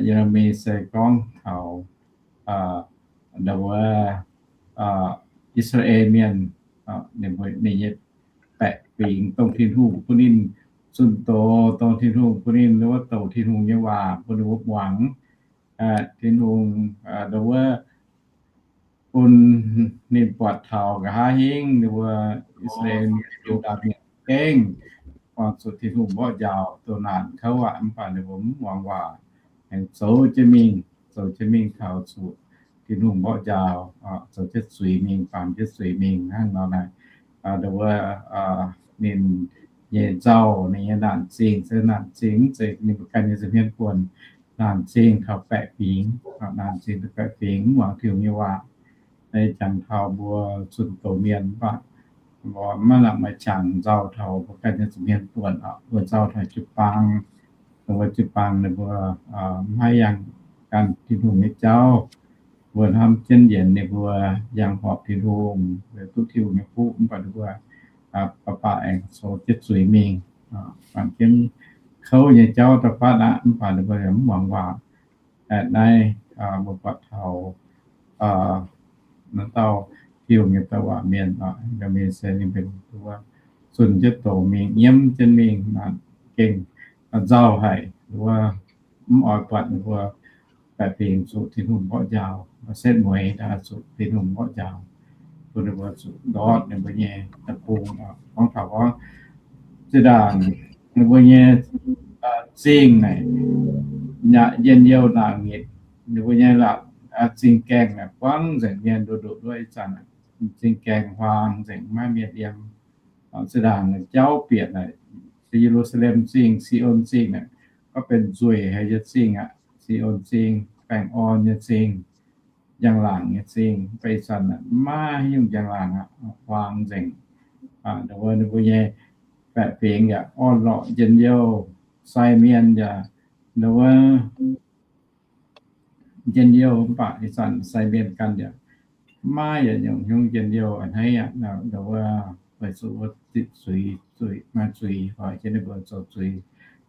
Ye^le^mi se gorngv taux nduov I^saa^laa^en Mienh, ninh mbuo ninh nyei baeqc fingx dongh Tin-Hungh bun ninh zunh doz, dongh Tin-Hungh bun ninh nduov douc Tin-Hungh nyei waac bun ninh mbuo muangx. Tin-Hungh nduov bun ninh buatc taux nqa'haav hingv ninh mbuo I^saa^laa^en Mienh, Yu^ndaa Mienh gengh buangh zuqc Tin-Hungh mborqv njaaux, doh naanc kouv aqv, mv baac ninh mbuo mv muangx waac, aengx zoux jienv mingh, zoux jienv mingh taux zuqc Tin-Hungh mborqv njaaux, zoux jienv zuiz mingh, baamz jienv zuiz mingh hnangv nor naaic. Nduov ninh nyei nzauh, ninh nyei naanc zingh, se naanc zingh mv zeiz ninh mbuo ganh nyei nza'hmien buonc. Naanc zingh taux baeqc fingx, naanc zingh taux baeqc fingx mv muangx Tin-Hungh nyei waac. Jangx taux mbuo zunh doz mienh mv baac mbuo maiv nangc maaih qangx nzauh taux mbuo ganh nyei nza'hmien buonc, mbuo nzauh taux jiu-baang, dongh wuov jiu-baang ninh mbuo maiv yangh ganh Tin-Hungh nyei jauv. Mbuo hnamv jienv yienc ninh mbuo yangh horpc Tin-Hungh, duqv Tin-Hungh nyei fuqv, mv baac ninh mbuo baac baac aengx zoux jienv zuiz mingh, buatc jienv kouv nyei jauv da'faanh aqv, mv baac ninh mbuo yaac mv muangx waac. Naaiv mbuo buatc taux naaiv dauh Tin-Hungh nyei douc waac mienh, mienh se ninh mbuo zunh jienv doz mingh, nyiemv jienv mingh, gengh nzauh haic, wuov mv oix buatc ninh mbuo baeqc fingx zuqc Tin-Hungh mborqv njaaux, setv mueiz daaih zuqc Tin-Hungh mborqv njaaux, bun ninh mbuo zuqc ndortv ninh mbuo nyei deic-bung. Gorngv taux gorngv zinh ndaangc ninh mbuo nyei zingh naaic, njien-youh naanc nyitc, ninh mbuo nyei laatc zingh gaengh naaic buangv nzengc mienh, nduqc nduqc nduov ih zanc zingh gaengh huaang nzengc, maiv mienh yiem. Zinh ndaangc jauv bieqc naaic, se Ye^lu^saa^lem Zingh, Si^on Zingh naaic, gorngv benx nzueic haic nyei zingh aqv. Si^on Zingh, baengh orn nyei zingh, njang-laangc nyei zingh. Mv baac ih zanc maiv nyungc njang-laangc aqv, huaang nzengc. Ninh mbuo, ninh mbuo nyei baeqc fingx yaac orn-lorqc, njien-youh, sai mienh yaac, ninh mbuo njien-youh, mv baac ih zanc sai mienh ganh yaac maiv yaac nyungc hnyouv njien-youh a'hneiv aqv. Ninh mbuo weic zuqc wuov zuiz, zuiz, maaih zuiz hoic jienv ninh mbuo zoux zuiz,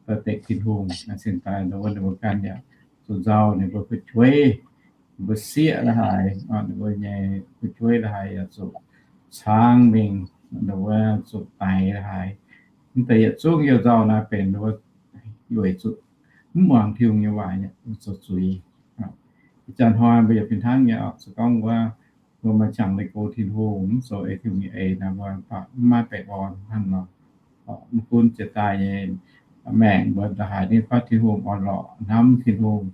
daaih dekc Tin-Hungh. Cingx daaih ninh mbuo, ninh mbuo ganh yaac zuqc nzauh, ninh mbuo fu'jueiv, ninh mbuo sieqv la'haaix, ninh mbuo nyei fu'jueiv la'haaix yaac zuqc caangv mingh, ninh mbuo zuqc daix la'haaix. Mv deix yietc zungv youh nzauh naaiv benx ninh mbuo weic zuqc mv muangx Tin-Hungh nyei waac, zoux zuiz. Ih zanc hnoi mbuo yaac fih hnangv nyei oc. Se gorngv wuov mbuo maaih qangx leih go Tin-Hungh, mv zoux ei Tin-Hungh nyei eix naaic, mbuo baac mv maaih baengh orn hnangv nor. Mv gunv jiex daaih nyei maengc mbuo ndongc haaix ninh fatv Tin-Hungh orn-lorqc, hnamv Tin-Hungh,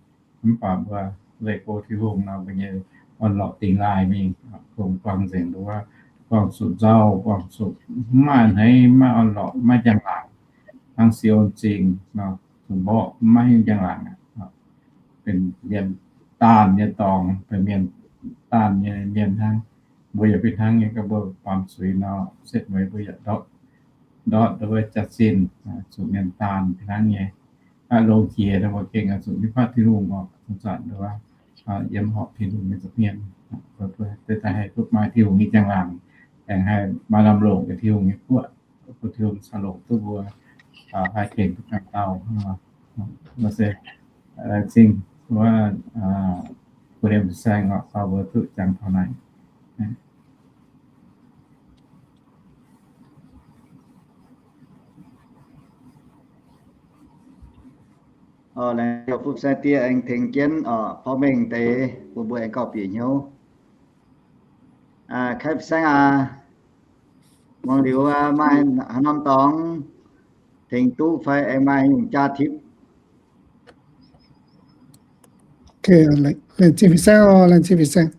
mv baac mbuo leih go Tin-Hungh nor, mbuo nyei orn-lorqc dingx laaih mingh, kungx buangh nzengc nduov, buangh zuqc nzauh, buangh zuqc mv maaih a'hneiv, mv maaih orn-lorqc, mv maaih njang-laangc. Hnangv Si^on Zingh nor, zuqc mborqv, mv maaih haaix nyungc njang-laangc aqv. Benx mienh daanh nyei dorngx, benx mienh daanh nyei mienh hnangv. Mbuo yaac fih hnangv nyei, gorngv mbuo baamz zuiz nor, setv mueiz mbuo yaac ndortv ndortv wuov jaax-zinh, zuqc mienh daanh hnangv nyei. Longx jiex mbuo gengh zuqc mingh fatv Tin-Hungh oc, zuqc zanc wuov yiem horpc Tin-Hungh nyei nza'hmien. Deix daaih haih duqv maaih Tin-Hungh nyei njang-laangc, aengx haih maaih lamh longc yiem Tin-Hungh nyei guoqv, bun Tin-Hungh caux longc duqv mbuo, haih tengx duqv ganh dauh. Mv se laengz zingh wuov, guv liemh fin-saeng oc, taux mbuo duqv jangx taux naaic. Laengz zingh fin-saeng die aengx tengx jienv porv mengh deix bun mbuo aengx gauh bieqc hnyouv. Kaeqv fin-saeng aac, muangx liuz maaih haaix norm dorngx tengx duqv fai aengx maaih nyungc jaa-tipv? Laengz zingh fin-saeng oc, laengz zingh fin-saeng.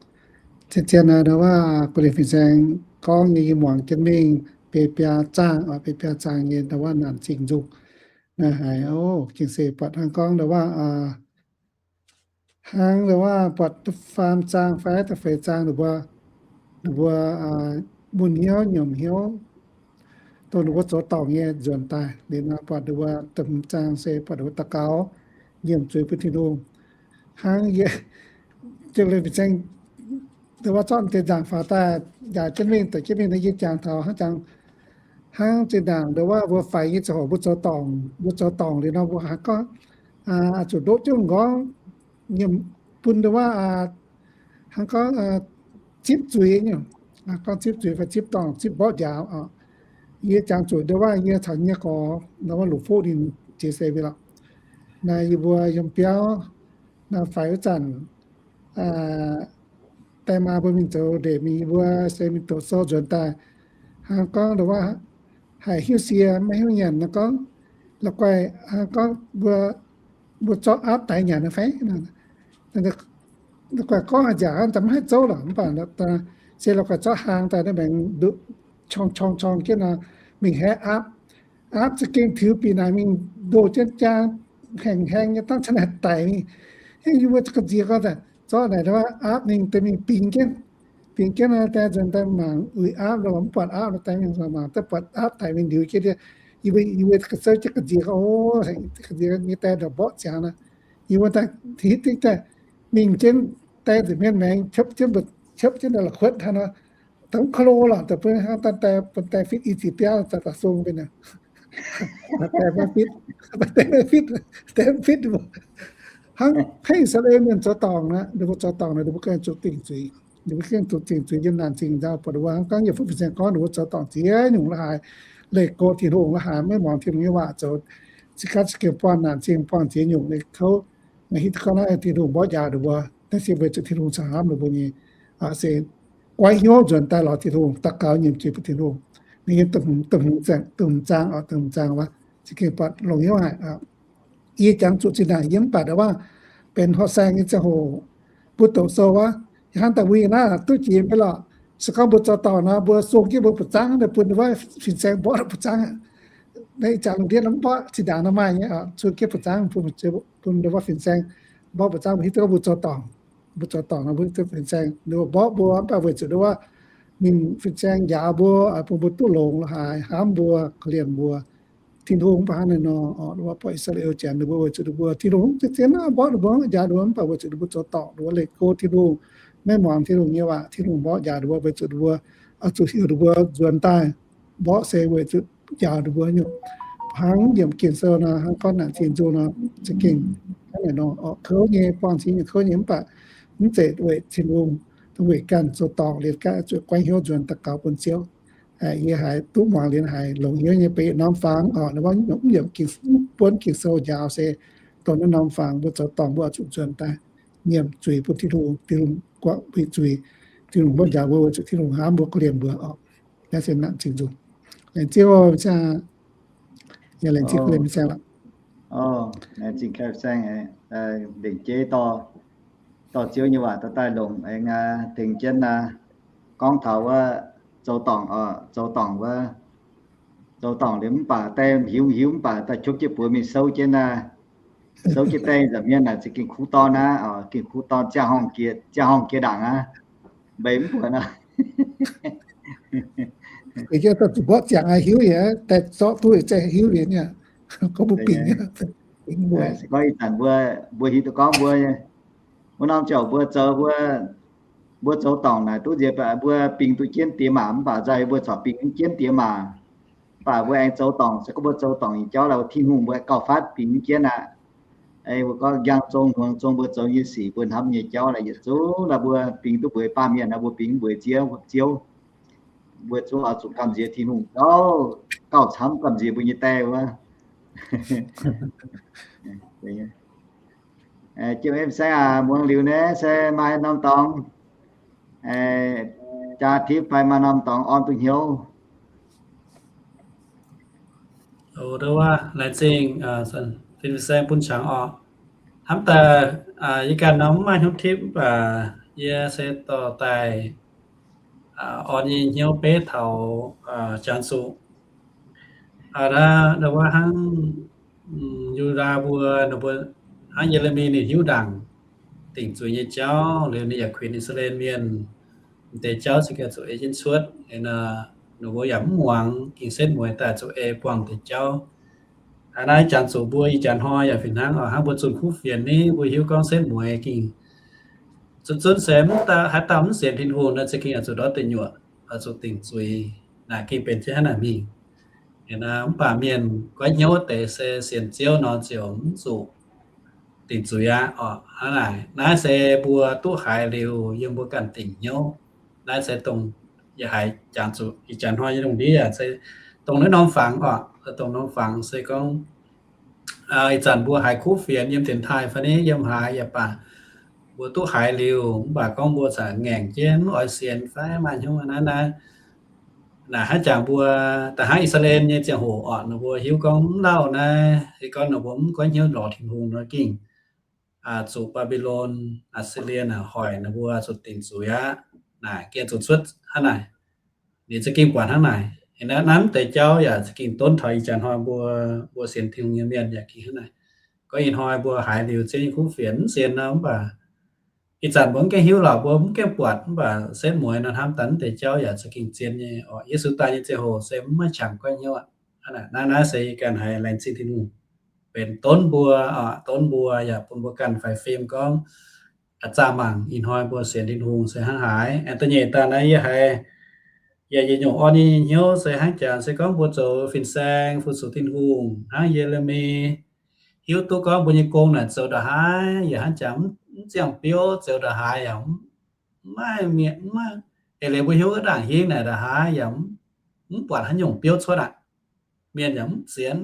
Zien-zien aac, ndau wuov guv liemh fin-saeng gorngv nyei yie muangx jienv mingh biei biaa zaangh oc, biei biaa zaangh nyei ndau wuov naanc zingh nzungh. Naaiv haiz, o, gengh se buatc hnangv gorngv ndau wuov, hnangv ndau wuov buatc da'faam zaangh fai da'feix zaangh ninh mbuo, ninh mbuo mun hnyouv nyiemc hnyouv dongh ninh mbuo zoux dorngc nyei nzuonx daaih. Liuz nor buatc ninh mbuo da'hmz zaangh se buatc ninh mbuo daux gaux nyiemc zuiz bun Tin-Hungh. Hnangv yie, jiex leiz fin-saeng, ndau wuov zorqv deix nzaangc faaux daaih njaaux jienv mingh, deix jienv mingh nor yie jangx taux hnangv jangx, hnangv zinh ndaangc ndau wuov mbuo faix nyei ziangh hoc mbuo zoux dorngc, mbuo zoux dorngc liuz nor mbuo hnangv gorngv zuqc ndoqv jienv m'nqorngv nyiemc bun ndau wuov hnangv gorngv zipv zuiz nyei, gorngv zipv zuiz fai zipv dorngc, zipv mborqv njaaux oc. Yie jangx zuqc ndau wuov yie caux nyei gorx ndau wuov Lungc Fuqv ninh jiex seix mi'aqv. Naaiv yie mbuo yiem biauv, naaiv faix wuov zanc, die maa mbuo mingh zoux ndeic mingh, yie mbuo se mingh doqc sou nzuonx daaih, hnangv gorngv ndau wuov haih hiuv sie maiv hiuv nyanc nor gorngv, la'guaih hnangv gorngv mbuo, mbuo zorqv aapv daix nyanc fai? La'guaih gorngv haaix nziaauc hnangv, mv haih zouv lorqc, mv baac se la'guaih zorqv hlaang daaih naaiv maengx nduqc qorng qorng qorng jienv nor, mingh haeqv aapv. Aapv za'gengh tiux bieqc naaic mingh ndoh jienv jaang, haengh haeng nyei, dangv caux naaic daic mingh. Yie mbuo ga'nziex gorngv, zorqv naaic aapv ninh deix mingh bingx jienv, bingx jienv nor, die nzuonx daaih mangc uix aapv nor, mv buatc aapv nor, die mingh mangc, mangc duqv buatc aapv daic mingh liuz jienv. Yie mbuo, yie mbuo ga'zouv jienv ga'nziex gorngv, o, ga'nziex nyei die ndongc mborqv ziangx nor. Yie mbuo daaih hitv dingv daaih mingh jienv die nza'hmien maengx, qopv jienv, qopv jienv la'kuotv hnangv nor, dongh mv ko lo lorqc, dongh bun hnangv daaih die, bun die fitv i ziqc biauv daaih daaih sung mingh. Die maiv fitv, die maiv fitv, die mv fitv. Hnangv haiv I^saa^laa^en mienh zoux dorngc nor, ninh mbuo zoux dorngc nor, ninh mbuo gengh zuqc dingc zuiz. Ninh mbuo gengh zuqc dingc zuiz yiem naanc zingh nzauh, buatc ninh mbuo hnangv gorngv yie fu fin-saeng gorngv ninh mbuo zoux dorngc ziex nyungc la'haaix, leih go Tin-Hungh la'haaix, maiv muangx Tin-Hungh nyei waac zoux, za'gengh buangh naanc zingh buangh ziex nyungc nyei kouv. Naaiv hitv gorngv naaiv Tin-Hungh mborqv njaaux ninh mbuo, naaiv se weic zuqc Tin-Hungh caux hnamv ninh mbuo nyei, se goiv hnyouv nzuonx daaih lorz Tin-Hungh, daux gaux nyiemc zuiz bun Tin-Hungh. Ninh nyei da'hmz zaang, da'hmz zaang oc, da'hmz zaang wuov, za'gengh buatc longx hnyouv haic. Yie jangx zuqc zinh ndaangc yie mv baac ndau wuov benx horqc saeng nyei ziangh hoc, mbuo doqc sou wuov, hnangv daaih wuic naaiv duqv jiex mv bei lorqc. Se gorngv mbuo zoux dorngc nor, mbuo sung jienv mbuo buoz-zaangv daaih bun wuov fin-saeng mborqv buoz-zaangv. Naaiv ih zanc lungh ndiev mv mborqv, zinh ndaangc nor maaih nyei, sung jienv buoz-zaangv bun, bun ndau wuov fin-saeng mborqv buoz-zaangv. Mbuo hiuv duqv mbuo zoux dorngc, mbuo zoux dorngc nor mbuo hiuv duqv fin-saeng ninh mborqv mbuo, mv baac weic zuqc ndau wuov ninh fin-saeng njaaux mbuo, bun mbuo duqv longx la'haaix, hnamv mbuo, korv-lienh mbuo. Tin-Hungh mv baac hnangv naaiv nor, ndau wuov buatc I^saa^laa^en Janx ninh mbuo weic zuqc ninh mbuo Tin-Hungh zien-zien naaiv mborqv ninh mbuo, njaaux ninh mbuo, mv baac weic zuqc ninh mbuo zoux dorngc, ninh mbuo leih go Tin-Hungh, maiv muangx Tin-Hungh nyei waac, Tin-Hungh mborqv njaaux ninh mbuo, weic zuqc ninh mbuo oix zuqc heuc ninh mbuo nzuonx daaih mborqv se weic zuqc njaaux ninh mbuo nyungc. Hnangv yiem Ging-Sou nor, hnangv gorngv naaic Tin-Hungh nor, za'gengh hnangv naaic nor, kouv nyei, buangh ziex nyungc kouv nyei, mv baac mv zeiz weic Tin-Hungh, weic ganh zoux dorngc liuz ganh zuqc goiv hnyouv nzuonx daux gaux bun Ziouv. Yie haiz duqv muangx liuz haiz longx hnyouv nyei. Beiv norm fangx oc, mv buonv Ging-Sou njaaux se dongh naaiv norm fangx mbuo zoux dorngc mbuo oix zuqc nzuonx daaih nyiemc zuiz bun Tin-Hungh, Tin-Hungh guangc mbuo zuiz, Tin-Hungh mborqv njaaux mbuo weic zuqc Tin-Hungh hnamv mbuo, korv-lienh mbuo oc. Naaiv se naanc zingh nzungh. Laengz zingh oc, yaac laengz zingh korv-lienh fin-saeng lorqc. Laengz zingh korv-lienh fin-saeng, lengc jeiv dorh Ziouv nyei waac dorh daaih longc aengx tengx jienv gorngv taux wuov zoux dorngc, zoux dorngc wuov, zoux dorngc liuz mv baac die hiuv hiuv mv baac daaih qopv jienv buoz mingh souv jienv naaiv, souv jienv die nza'hmien naaic za'gengh kuv dorn aqv, gengh kuv dorn, ziangh horngh jiex ndaangc aqv, mbeix mv buatc nor. Zuqc mborqv ziangx hiuv liuz, daaih zorqv duqv zaeng hiuv liuz nyei, gorngv mbuo bingx, bingx mbuo. Se gorngv ih zanc mbuo, mbuo hiuv duqv gorngv mbuo, wuov norm ziouc mbuo zoux, mbuo, mbuo zoux dorngc naaic duqv nziex, mbuo bingx duqv jienv diex maac, mv baac nzauh mbuo corc bingx jienv diex maac. Mv baac mbuo aengx zoux dorngc, se gorngv mbuo zoux dorngc nyei jauv laaix, Tin-Hungh mbuo gauh fatv bingx jienv aqv. Mbuo gorngv njang zong hmuangx zong mbuo zoux nyei sic, mbuo hnamv nyei jauv laaix, yietc zungv laaix mbuo bingx duqv mbuox baamh mienh, mbuo bingx mbuox Ziouv, Ziouv, mbuo zungv oix zuqc gamh nziex Tin-Hungh gauh, gauh camv gamh nziex mbuo nyei die wuov. Jiem Saengv aac, muangx liuz naaiv se maaih norm dorngx, jaa tipv fai maaih norm dorngx orn duqv hnyouv. Laengz zingh Fin-Saeng bun qangx orqc. Hnamv daaih yie ganh nor mv maaih hnyouv tipv, mv baac yie se dorh daaih orn nyei hnyouv beiv taux jangx zuqc wuov hnangv Yu^ndaa mbuo, mbuo hnangv Ye^le^mi ninh hiuv ndaangc dingc zuiz nyei jauv liuz, ninh yaac kuinx I^saa^laa^en Mienh deix jauv se gengh zuqc ei jienv cuotv. Ninh mbuo yaac mv muangx, ging setv mueiz daaih zuqc ei buangh deix jauv. Naaiv jangx zuqc mbuo ih jaax hnoi yaac fih hnangv oc. Hnangv mbuo zunh kuv fienx ni, mbuo hiuv gorngv setv mueiz ging zunv zunv se mv haaix dauh mv sienx Tin-Hungh nor, za'gengh oix zuqc ndortv deic nyuoqc, oix zuqc dingc zuiz. Naaic gengh benx jienv hnangv naaic mingh. Mv baac mienh goiv hnyouv deix se sienx Ziouv nor ziouc mv zuqc dingc zuiz aqv oc. Hnangv naaic, naaiv se mbuo duqv haiz liuz yiem mbuo ganh dingc hnyouv. Naaiv se dongh yie haiz jangx zuqc ih jaax hnoi nyei lungh ndiev yaac se dongh naaiv norm fangx oc. Dongh norm fangx se gorngv ih zanc mbuo haiz kuv fienx yiem dienx taaih fai ni yiem haaix yaac baac, mbuo duqv haiz liuz mv baac gorngv mbuo zaqc ngaengc jienv mv oix sienx fai maaih hnyouv naaiv naaiv. Naaic hnangv jangx mbuo da'hnangv I^saa^laa^en nyei ziangh hoc oc, ninh mbuo hiuv gorngv mv lauh naaiv, se gorngv ninh mbuo mv goiv hnyouv lorz Tin-Hungh nor gengh zuqc Mbaa^mbi^lon, Aa^si^lie naaic hoic ninh mbuo zuqc dingc zuiz aqv. Naaic gengh zuqc cuotv hnangv naaic. Ninh za'gengh buatc hnangv naaic. Naaiv mv deix jauv yaac za'gengh donv taux ih jaax hnoi mbuo, mbuo sienx Tin-Hungh nyei mienh yaac gengh hnangv naaic. Gorngv ih hnoi mbuo haiz liuz Ziouv nyei kuv fienx mv sienx nor, mv baac ih zanc mbuo mv gaengh hiuv lorqc, mbuo mv gaengh buatc, mv baac setv mueiz nor hnamv daaih mv deix jauv yaac za'gengh zien nyei oc. Yesu daaih nyei ziangh hoc se mv maaih qangx goiv hnyouv aqv. Naaiv, naaiv se yie ganh haiz laengz zingh Tin-Hungh benx donv mbuo, donv mbuo yaac bun mbuo ganh faix fim gorngv zaah mangc ih hnoi mbuo sienx Tin-Hungh se hnangv haaix. Aengx da'nyeic daaih naaiv yie haiz yaac yietc nyungc orn nyei hnyouv se hnangv jaax se gorngv mbuo zoux fin-saeng fu-sux Tin-Hungh hnangv Ye^le^mi hiuv duqv gorngv mbuo nyei gong naaic zoux ndongc haaix yaac hnangv jaax mv ziangh biouv, zoux ndongc haaix yaac mv maaih mienh, mv maaih eix leiz mbuo hiuv wuov ndaangc hingv naaic ndongc haaix yaac mv buatc haaix nyungc biouv cuotv aqv. Mienh yaac mv sienx.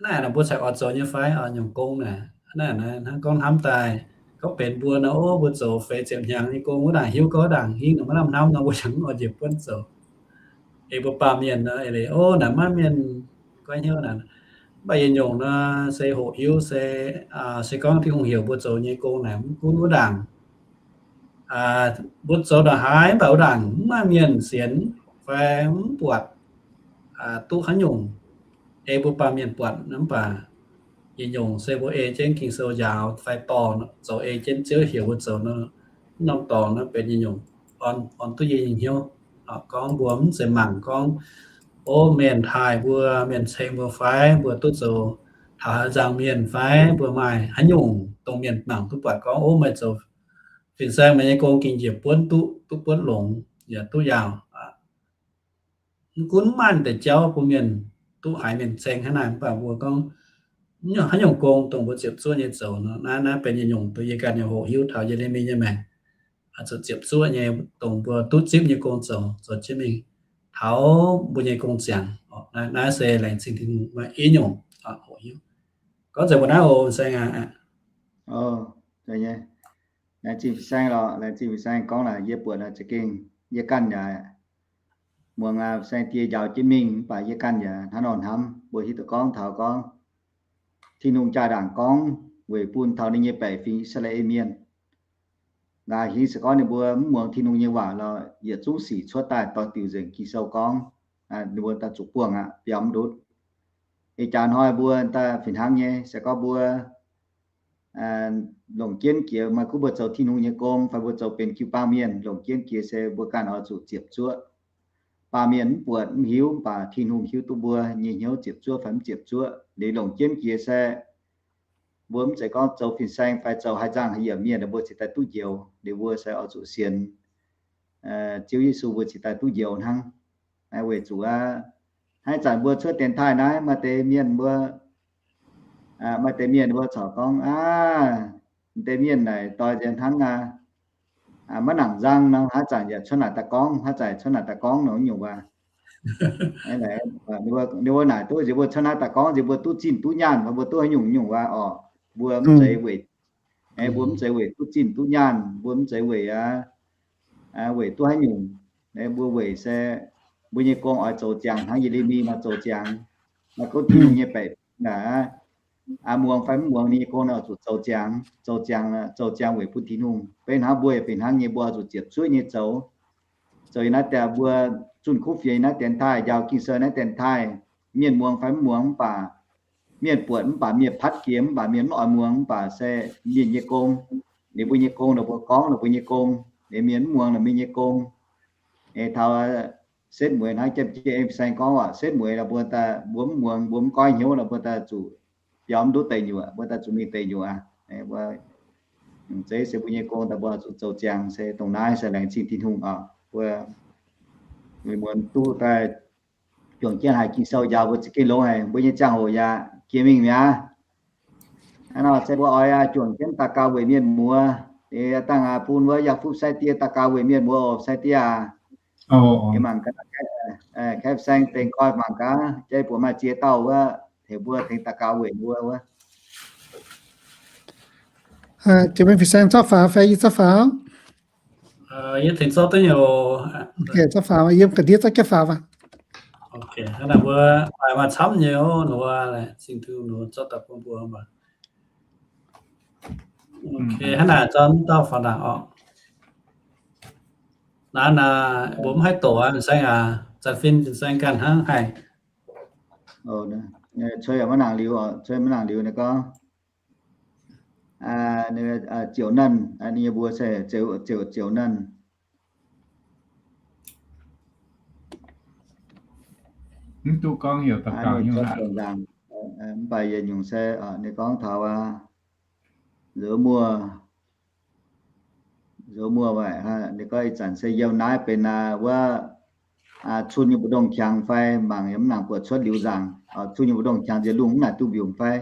Naaiv naaic mbuo cingx oix zoux nyei fai oix nyungc gong naaic. Naaiv naaic hnangv gorngv hnamv daaih, gorngv benx mbuo nor, ov, mbuo zoux feix ziepc hnyangx nyei gong wuov ndaangc hiuv gorngv ndaangc hingv nor maiv lamh hnamv nor, mbuo yaac mv oix njiec buonv zoux. Eix mbuo baamh mienh nor, eix leiz, ov, naaic maiv mienh goiv hnyouv naaic. Mv baac yietc nyungc nor se hoqc hiuv se, se gorngv Tin-Hungh heuc mbuo zoux nyei gong naaic mv gunv wuov ndaangc mbuo zoux ndongc haaix mv baac wuov ndaangc mv maaih mienh sienx fai mv buatc duqv haaix nyungc ei mbuo baamh mienh buatc nor, mv baac yietc nyungc se mbuo ei jienv Ging-Sou njaaux fai dorh zoux ei jienv Ziouv heuc mbuo zoux nor, mv norm dorngx nor benx yietc nyungc orn duqv yie nyei hnyouv. Gorngv mbuo mv zeiz mangc gorngv, ov, mienh taaih mbuo, mienh ceng mbuo fai mbuo duqv zoux taux haaix nzangc mienh fai mbuo maaih haaix nyungc dongh mienh mangc duqv buatc gorngv, ov, meih zoux fin-saeng meih nyei gong ging njiec buonv duqv, duqv buonv longx yaac duqv yaauc. Mv gunv maaih deix jauv bun mienh duqv haiz mienh ceng hnangv naaic, mv baac mbuo gorngv haaix nyungc gong dongh mbuo ziepc zuoqv nyei zoux nor, naaiv, naaiv benx yietc nyungc dongh yie ganh nyei hoqc hiuv taux Ye^le^mi nyei maengc, zuqc ziepc zuoqv nyei dongh mbuo duqv zipv nyei gong zoux, zoux jienv mingh taux mbuo nyei gong ziangx. Naaiv se laengz zingh Tin-Hungh maaih i nyungc hoqc hiuv. Gorngv nzengc mbuo naaiv oc, fin-saeng aac. Laengz zingh fin-saeng lorqc, laengz zingh fin-saeng gorngv naaic, yie buatc naaic za'gengh yie ganh yaac muangx fin-saeng die njaaux jienv mingh, mv baac yie ganh yaac hnangv nor hnamv, mbuo hiuv duqv gorngv taux gorngv Tin-Hungh jaa-ndaangc gorngv weic bun taux ninh nyei baeqc fingx I^saa^laa^en Mienh. Nqa'haav hingv se gorngv ninh mbuo mv muangx Tin-Hungh nyei waac lorqc, yietc zungv sic cuotv daaih dorh diuc nzengc Ging-Sou gorngv, ninh mbuo daaih zuqc buangh aqv, biaux mv ndutv. Ih jaax hnoi mbuo daaih fih hnangv nyei, se gorngv mbuo longc jienv jiex, maaih gunv mbuo zoux Tin-Hungh nyei gong fai mbuo zoux benx jiu-baang mienh, longc jienv jiex se mbuo ganh oix zuqc ziepc zuoqv. baamh mienh mv buatc mv hiuv, mv baac Tin-Hungh hiuv duqv mbuo nyei hnyouv ziepc zuoqv fai mv ziepc zuoqv. Liuz longc jienv jiex se mbuo mv zeiz gorngv zoux fin-saeng fai zoux haaix nzangc haaix yiemc mienh mbuo cingx daaih duqv njoux. Liuz mbuo se oix zuqc sienx Ziouv Yesu mbuo cingx daaih duqv njoux hnangv. Naaiv weic zuqc aqv, haaix zanc mbuo cuotv dienx taaih naaiv maaih deix mienh mbuo, maaih deix mienh mbuo corc gorngv, aav, deix mienh naaic doix nzengc hnangv aqv, maiv nangc nzang nor, haaix zanc yaac cuotv naaic daaih gorngv, haaix zanc cuotv naaic daaih gorngv nor nyungc waac. Ninh mbuo naaic duqv nziex mbuo cuotv naaiv daaih gorngv nziex mbuo duqv zinh duqv nyaanh, mbuo duqv haaix nyungc nyungc waac orqc. Mbuo mv zeiz weic, mbuo mv zeiz weic duqv zinh duqv nyaanh, mbuo mv zeiz weic aqv, weic duqv haaix nyungc. Mbuo weic se mbuo nyei gong oix zoux ziangx hnangv Ye^le^mi nor zoux ziangx. Maaih gunv Tin-Hungh nyei baeqc naaic, muangx fai mv muangx, ninh nyei gong nor oix zuqc zoux ziangx, zoux ziangx, zoux ziangx weic bun Tin-Hungh. Beiv hnangv mbuo yaac fih hnangv nyei, mbuo oix zuqc ziepc zuoqv nyei zoux. Zoux yiem naaiv deix mbuo zunh kuv fienx yiem naaiv dienx taaih, njaaux Ging-Sou naaiv dienx taaih, mienh muangx fai mv muangx mv baac, mienh buatc mv baac, mienh patv jiex mv baac, mienh mv oix muangx mv baac se mienh nyei gong. Ninh mbuo nyei gong, ninh mbuo gorngv ninh mbuo nyei gong. Ninh mienh mv muangx ninh mbuo nyei gong. Taux setv mueiz hnangv jiem jien fin-saeng gorngv aac, setv mueiz lorqc mbuo daaih mbuo mv muangx, mbuo mv goiv hnyouv lorqc mbuo daaih zuqc biaux mv duqv deic nyuoqc, mbuo daaih zuqc mingh deic nyuoqc aqv. Mbuo nyungc zeiv se mbuo nyei gong daaih mbuo zuqc zoux ziangx se dongh naaiv se laengz zingh Tin-Hungh oc. Mbuo muonz duqv daaih juangc jienv haiz Ging-Sou njaaux mbuo za'gengh longx haic, mbuo nyei ziangh hoc yaac jiex mingh mi'aqv. Hnangv nor se mbuo oix juangc jienv daux gaux weic mienh muoz. Dangh bun wuov Yaac Fuqv sai die daux gaux weic mienh muoz oc, sai die aac. Mangc gaax, Kaeqv Saeng dengh koi mangc gaax, jai buatc maaih ziex dauh wuov, heuc mbuo tengx daux gaux weic mbuo wuov. Jiex mingh fin-saeng zorqv faaux fai yie zorqv faaux? Yie tengx zorqv duqv nyei oc. Zorqv faaux, yiem ga'ndiev zorqv jienv faaux maah. Hnangv naaic mbuo maaih camv nyei oc, ninh mbuo laengz zingh Tin-Hungh ninh mbuo zorqv daaih bun mbuo maah. Hnangv naaic zorqv mv dauh faaux ndaangc oc. Naaiv naaic mbuo mv haih doqc aqv, fin-saeng aac, zanc fin fin-saeng ganh hnangv haih. Cuei maiv nangc liuz, cuei maiv nangc liuz ninh gorngv, ziouc nanv, ninh mbuo se ziouc, ziouc nanv. Mv duqv gorngv heuc daux gaux nyungc aqv. Mv baac yietc nyungc se ninh gorngv taux nzuonx muoz, nzuonx muoz waaic, ninh gorngv ih zanc se yiem naaiv benx wuov cun nyei mbu'ndongx qangx fai mangc yaac mv nangc buatc cuotv liuz nzaangc. Cun nyei mbu'ndongx qangx nziex lungh mv naaic duqv mbiungc fai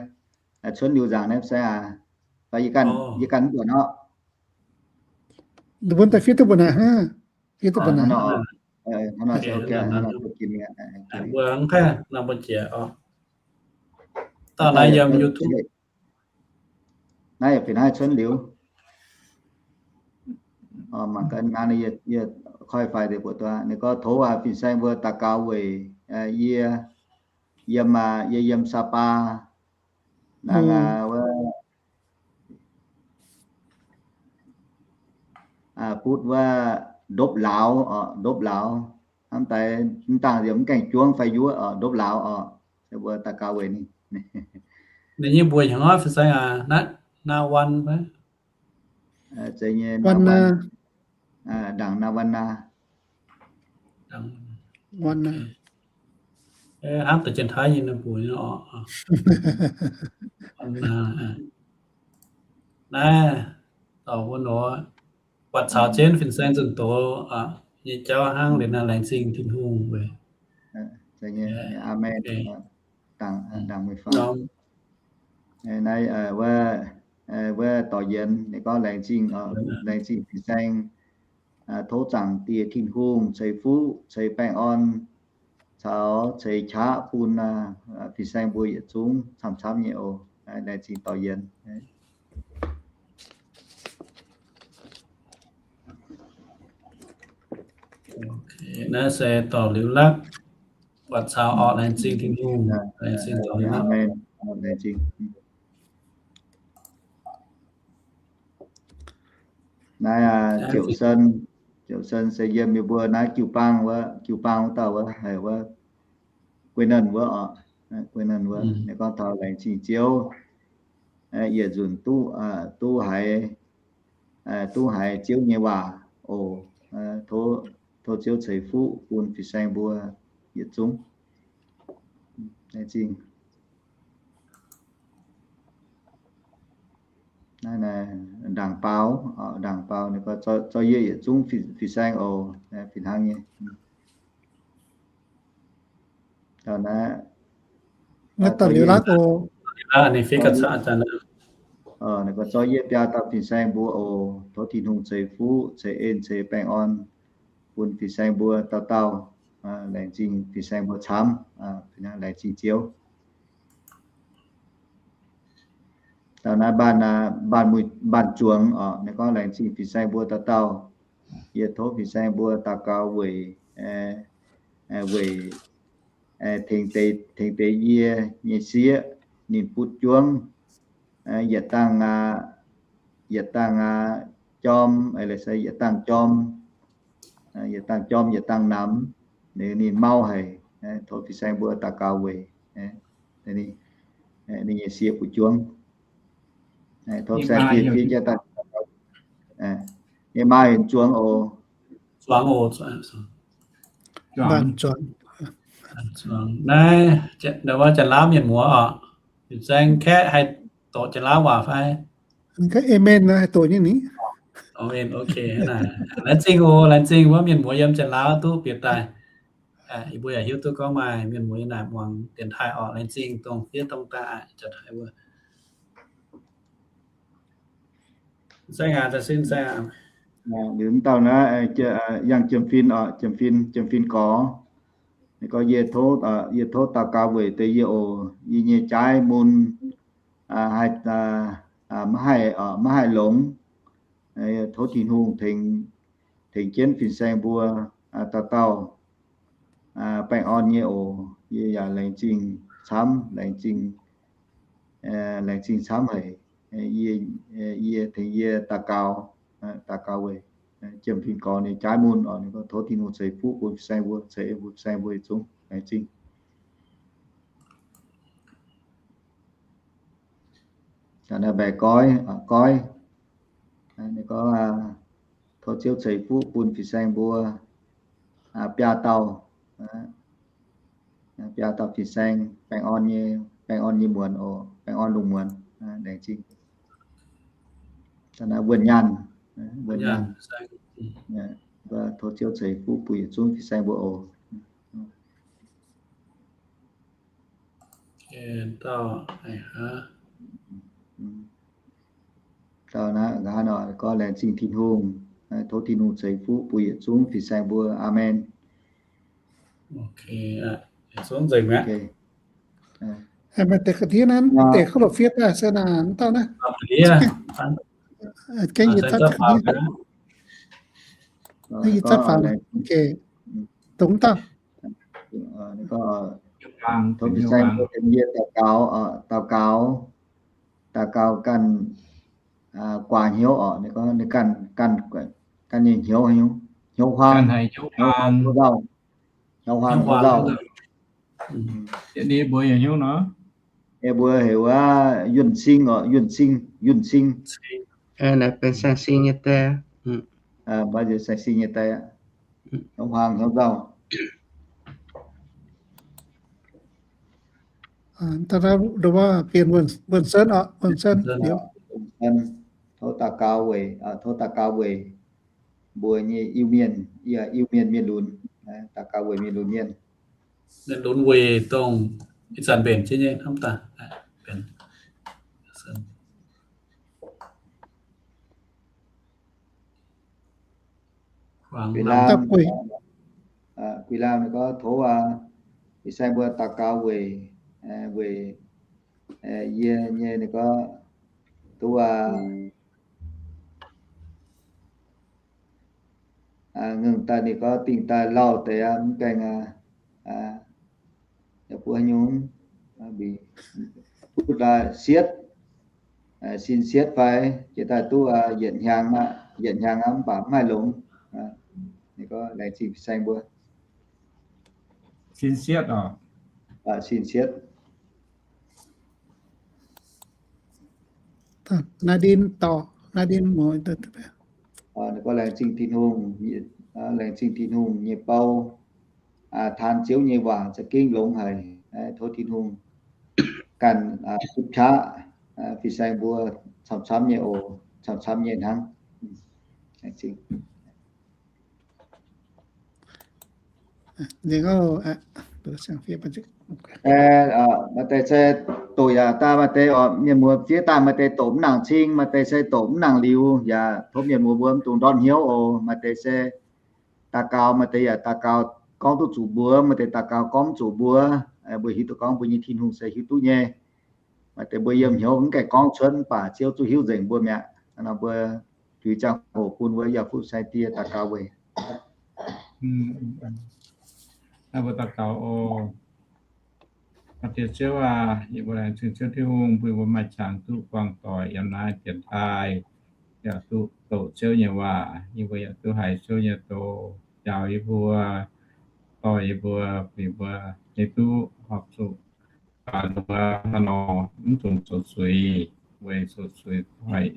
cuotv liuz nzaangc naaiv se aac, fai yie ganh, yie ganh mv buatc nor. Mbuo daaih fiev duqv mbuo naaic hnangv, fiev duqv mbuo naaic. Mbuo mv haih nangh mbuo jiex oc. Dauh naaiv yiem YouTube. Naaiv yaac fih naaiv cuotv liuz. Mangc gaax naaiv, yie koi fai deix buatc duqv ninh gorngv tov fin-saeng mbuo daux gaux weic yie, yiem, yie yiem Sapa. Naaiv wuov butv wuov ndopv lauz oc, ndopv lauz. Hnamv daaih mv dangh yiem mv gaengh juangv fai yuoqv oc, ndopv lauz oc. Se mbuo daux gaux weic ninh. Ninh nyei mbuox hnyangx fin-saeng aac, Naa Wan fai? Zeiz nyei, Naa Wan, ndaangc Naa Wan Naa. Hnamv deix Janx-Taiv nyei ninh mbuox nyei oc. Naaiv, dauh wuov nor, buatc caux jienv fin-saeng zunh doz nyei jauv hnangv liuz naaiv laengz zingh Tin-Hungh weic. Aamen. Ndaangc, ndaangc meih faaux. Naaiv wuov dorc yienx ninh gorngv laengz zingh, laengz zingh fin-saeng, tov Zaangc Diex Tin-Hungh ceix fuqv ceix baengh orn caux ceix qaqv bun fin-saeng mbuo yietc zungv camv-camv nyei oc. Laengz zingh dorc yienx. Naaiv se dorc Liuz Lakv, buatc caux orqc, laengz zingh Tin-Hungh, laengz zingh dorc Liuz Lakv. Naaiv Ziouc Sen, Ziouc Sen se yiem meih mbuo naaiv jiu-baang wuov, jiu-baang wuov dauh wuov, haiz wuov, guei nanv wuov oc, guei nanv wuov, ninh gorngv taux laengz zingh Ziouv, yietc nzunc duqv, duqv haiz, duqv haiz Ziouv nyei waac oc. Tov tov Ziouv ceix fuqv bun fin-saeng mbuo yietc zungv. Laengz zingh. Naaiv, naaiv ndaangc baaux, ndaangc baaux ninh gorngv zorqv yie yietc zungv fin-saeng oc, fih hnangv nyei. Dauh naaiv, naaiv dauh liuz laav oc. Ninh gorngv zorqv yie biaa dauh fin-saeng mbuo oc. Tov Tin-Hungh ceix fuqv, ceix en, ceix baengh orn bun fin-saeng mbuo dauh dauh. Laengz zingh fin-saeng mbuo camv. Laengz zingh Ziouv. Dauh naaiv mbaanh zuangx oc, ninh gorngv laengz zingh fin-saeng mbuo dauh dauh. Yie tov fin-saeng mbuo daux gaux weic, weic tengx deix yie nyei sieqv ninh butv juangv, yietc dangh, yietc dangh jorm, yietc dangh jorm, yietc dangh jorm yietc dangh namx, ninh mau haic. Tov fin-saeng mbuo daux gaux weic ninh nyei sieqv butv juangv. Tov fin-saeng fiev jienv daaih. Yie maaih zuangx oc. Zuangx oc. Naaiv, wuov Janx-Laauv mienh muoz oc, fin-saeng kaeqv haih doqc Janx-Laauv waac fai? Amen, haih doqc nyei ni. Amen, ok. Laengz zingh oc, laengz zingh wuov mienh muoz yiem Janx-Laauv duqv bieqc daaih. Yie mbuo yaac hiuv duqv gorngv maaih mienh muoz yiem naaic muangx dienx taaih oc. Laengz zingh dongh fiev dongh daaih Janx-Taiv wuov. Liuz mv dauh naaiv, yangh Jiem Fin oc, Jiem Fin, Jiem Fin Gorx. Ninh gorngv, yie tov daux gaux weic deix yie oc, yie nyei jaaiv mun haih, maiv haih, maiv haih longx. Tov Tin-Hungh tengx, tengx jienv fin-saeng mbuo dauh dauh baengh orn nyei oc. Yie yaac laengz zingh camv, laengz zingh, laengz zingh camv haic. Yie, yie tengx yie daux gaux, daux gaux weic Jiem Fin Gorx ninh jaaiv mun oc. Ninh gorngv tov Tin-Hungh ceix fuqv bun fin-saeng mbuo, ceix fuqv fin-saeng mbuo yietc zungv. Laengz zingh. Mbaeqc Goiv, Goiv, ninh gorngv tov Ziouv ceix fuqv bun fin-saeng mbuo biaa dauh, biaa dauh fin-saeng baengh orn nyei, baengh orn nyei muonz oc, baengh orn lungh muonz. Laengz zingh. Wuonh Nyaanh, Wuonh Nyaanh, tov Ziouv ceix fuqv bun yietc zungv fin-saeng mbuo oc. Dauh naaiv nqa'haav nor gorngv laengz zingh Tin-Hungh. Tov Tin-Hungh ceix fuqv bun yietc zungv fin-saeng mbuo. Aamen. Maaih deix ga'ndiev naaiv, maaih deix kov loc fiev daaih se naaic, mv dauh naaiv. Gengh yie zatv, yie zatv faaux. Dongh mv dauh. Tov fin-saeng mbuo tengx yie daux gaux, daux gaux, daux gaux ganh guaax hnyouv oc. Ninh gorngv ninh ganh, ganh nyei hnyouv, hnyouv huaang, hnyouv huaang hnyouv nzauh, hnyouv huaang hnyouv nzauh. Ninh mbuo yaac hnyouv nor. Ninh mbuo heuc wuov Yunh Sing oc, Yunh Sing, Yunh Sing. Naaiv benx Saeng Sing nyei die. Mv baac Saeng Sing nyei die, hnyouv huaang hnyouv nzauh. Da'naaiv nduov bienh Wuonh Senv oc, Wuonh Senv. Tov daux gaux weic, tov daux gaux weic mbuo nyei Iu-Mienh, Iu-Mienh mienh lunx, daux gaux weic mienh lunx mienh. Mienh lunx weic dongh ih zanc mbenc jienv nyei hnamv daaih. Guix laam, guix laam ninh gorngv tov fin-saeng mbuo daux gaux weic, weic yie nyei, ninh gorngv duqv ngengh daaih, ninh gorngv dingh daaih lauh deix aqv, mv gaengh aqv, buov nyungc, butv daaih sietv, sin sietv fai, jiex daaih duqv yietc hnyangx aqv, yietc hnyangx aqv, mv baac mv haih longx. Ninh gorngv laengz zingh fin-saeng mbuo. Sin sietv oc. Sin sietv. Naaiv ndin dorh, naaiv ndin muoz. Ninh gorngv laengz zingh Tin-Hungh, Laengz zingh Tin-Hungh nyei bou, taan Ziouv nyei waac za'gengh longx haic. Tov Tin-Hungh ganh butv qaqv fin-saeng mbuo camv-camv nyei oc, camv-camv nyei hnangv. Maaih deix se doqc yaac daaih maaih deix oc, mienh muoz fiev daaih maaih deix doqc mv nangc cing, maaih deix se doqc mv nangc liuz, yaac tov mienh muoz mbuo mv dungx ndortv hnyouv oc. Maaih deix se daux gaux, maaih deix yaac daux gaux gorngv duqv zuqc mbuo, maaih deix daux gaux gorngv mv zuqc mbuo. Mbuo hiuv duqv gorngv mbuo nyei Tin-Hungh se hiuv duqv nyei. Maaih deix mbuo yiem hnyouv mv gaengh gorngv cuotv, mv baac Ziouv zuqc hiuv nzengc mbuo mi'aqv. Nor mbuo juix ziangh hoc bun mbuo yaac fuqv sai die daux gaux weic. Mbuo daux gaux oc. Aa, diex Ziouv aac, yie mbuo laengz zingh Ziouv Tin-Hungh bun mbuo maaih qangx duqv buangh doic yiem naaiv dienx taaih, yaac duqv doqc Ziouv nyei waac, yie mbuo yaac duqv haiz Ziouv nyei doz njaaux yie mbuo, dorh yie mbuo, bun yie mbuo hiuv duqv horpc zuqc mbuo hnangv nor mv dungx zoux zuiz, weic zoux zuiz hoic,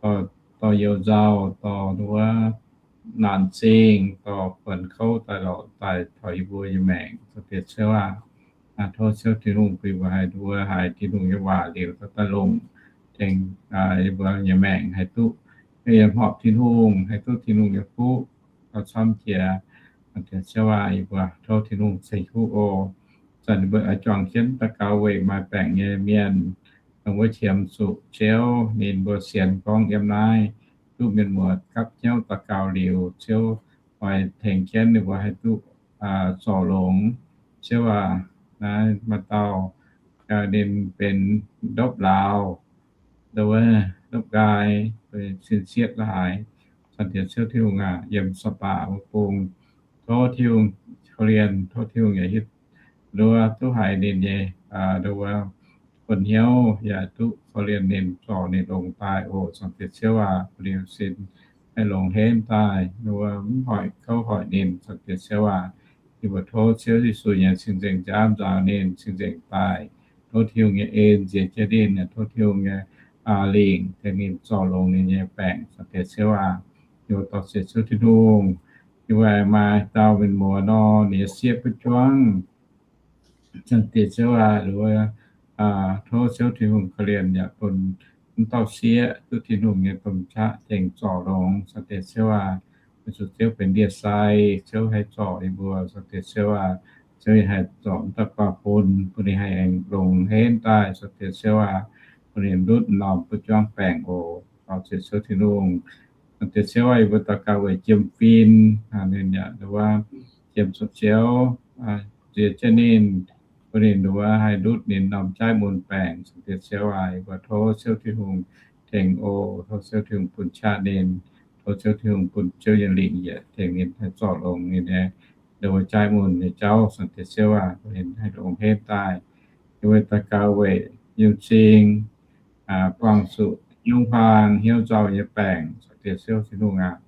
dorh, dorh you nzauh, dorh wuov naanc zingh, dorh buonc kouv daaih lorz daaih taux yie mbuo nyei maengc. Diex Ziouv aac, tov Ziouv Tin-Hungh bun mbuo haih nduov haiz Tin-Hungh nyei waac liuz, daaih longc tengx yie mbuo nyei maengc haih duqv yiem horpc Tin-Hungh, haih duqv Tin-Hungh nyei fuqv gauh camv jiex. Diex Ziouv aac, yie mbuo tov Tin-Hungh ceix fuqv oc. Zanc yie mbuo oix juangc jienv daux gaux weic maaih baengc nyei mienh, dongh wuov qiemx zuqc Ziouv ninh mbuo sienx gorngv yiem naaiv duqv mienh muoz gapv hnyouv daux gaux liuz, Ziouv oix tengx jienv ninh mbuo haih duqv zorc longx. Ziouv aac, naaiv maaih dauh ninh benx ndopv lauz, ndopv nqaai, sin sietv la'haaix. Zanc diex Ziouv Tin-Hungh aac, yiem saah baac wuov bung, tov Tin-Hungh korv-lienh, tov Tin-Hungh yaac hiuv nduov duqv haiz ninh nyei nduov bun hnyouv, yaac duqv korv-lienh ninh, zorc ninh longx daaih oc. Zanc diex Ziouv aac, bun ninh sin haih longx henv daaih, nduov mv hoic kouv hoic ninh. Zanc diex Ziouv aac, yie mbuo tov Ziouv Yesu nyei cing-nzengc nziaamv nzaaux ninh cing-nzengc daaih. Tov Tin-Hungh nyei en nziex jienv ninh, tov Tin-Hungh nyei lingc tengx ninh zorc longx ninh nyei baengc. Zanc diex Ziouv aac, yie mbuo dorh ziec Ziouv Tin-Hungh, yie mbuo maaih dauh mienh muoz nor, ninh nyei sieqv butv juangv. Zanc diex Ziouv aac, nduov tov Ziouv Tin-Hungh korv-lienh yaac bun mv dauh sieqv duqv Tin-Hungh nyei domh qaqv tengx zorc longx. Zanc diex Ziouv aac, weic zuqc Ziouv benx ndie-sai, Ziouv haih zorc yie mbuo. Zanc diex Ziouv aac, Ziouv yaac haih zorc mv dauh guaav bun, bun ninh haih aengx longx henv daaih. Zanc diex Ziouv aac, bun ninh ndutv m'normh butv juangv baengc oc. Dorh ziec Ziouv Tin-Hungh. Zanc diex Ziouv aac, yie mbuo daux gaux weic Jiem Fin, ninh yaac nduov Jiem Fin Ziouv nziex jienv ninh, bun ninh nduov haih ndutv ninh norm jaiv mun baengc. Zanc diex Ziouv aac, yie mbuo tov Ziouv Tin-Hungh tengx oc. Tov Ziouv Tin-Hungh bun qaqv ninh, tov Ziouv Tin-Hungh bun Ziouv nyei lingc yietc tengx ninh haih zorc longx ninh nyei nduov jaiv mun nyei jauv. Zanc diex Ziouv aac, bun ninh haih longx henv daaih. Yie mbuo daux gaux weic Yungh Cing buangh zuqc hnyouv huaang hnyouv nzauh nyei baengc. Zanc diex Ziouv Tin-Hungh aac,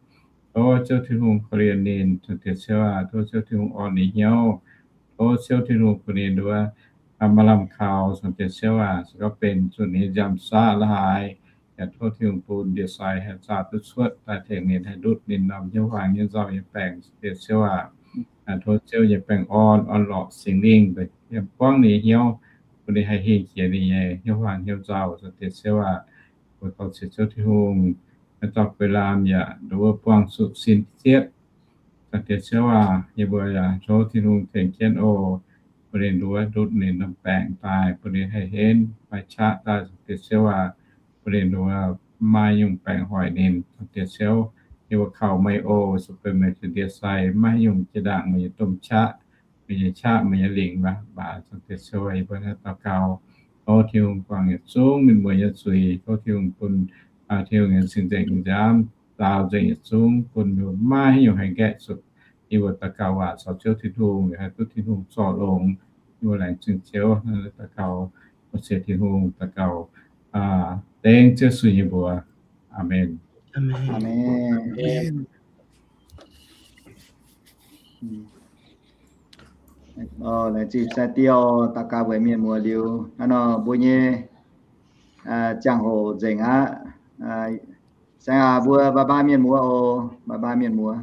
tov Ziouv Tin-Hungh korv-lienh ninh. Zanc diex Ziouv aac, tov Ziouv Tin-Hungh orn ninh hnyouv. Tov Ziouv Tin-Hungh bun ninh nduov maaih lamh kaux. Zanc diex Ziouv aac, se gorngv benx zuqc ninh nziaamv-saqv la'haaix, yaac tov Tin-Hungh bun ndie-sai haih zaah duqv cuotv daaih tengx ninh haih ndutv ninh norm hnyouv huaang hnyouv nzauh nyei baengc. Zanc diex Ziouv aac, tov Ziouv nyei baengh orn, orn-lorqc, Singx Lingh yiem buangv ninh nyei hnyouv, bun ninh haih hingh jiex ninh nyei hnyouv huaang hnyouv nzauh. Zanc diex Ziouv aac, mbuo dorh ziec Ziouv Tin-Hungh, maaih dauh guei laamh yaac nduov buangh zuqc sin sietv. Zanc diex Ziouv aac, yie mbuo yaac tov Tin-Hungh tengx jienv oc, bun ninh nduov ndutv ninh norm baengc daaih, bun ninh haih henv maaih qaqv daaih. Zanc diex Ziouv aac, bun ninh nduov maiv maaih nyungc baengc hoic ninh. Zanc diex Ziouv, yie mbuo kaux meih oc, zuqc benx meih nyei ndie-sai, maiv maaih nyungc jiex ndaangc meih nyei domh qaqv, meih nyei qaqv, meih nyei lingc maiv baac. Zanc diex Ziouv aac, yie mbuo naaiv daux gaux, tov Tin-Hungh guangc yietc zungv mienh muoz nyei zuiz. Tov Tin-Hungh bun Tin-Hungh nyei cing-nzengc nziaamv zaaux nzengc yietc zungv, bun mbuo maiv maaih haaix nyungc haih nqaeqv zuqc yie mbuo daux gaux waac caux Ziouv Tin-Hungh, haih duqv Tin-Hungh zorc longx. Yie mbuo laengz zingh Ziouv, daux gaux, mbuo sienx Tin-Hungh daux gaux, dengv Ziouv Yesu nyei mbuox. Aamen. Laengz zingh sai die oc, daux gaux weic mienh muoz liuz, hnangv nor mbuo nyei ziangh hoc nzengc aqv. Saeng aac, mbuo bye bye mienh muoz oc, bye bye mienh muoz.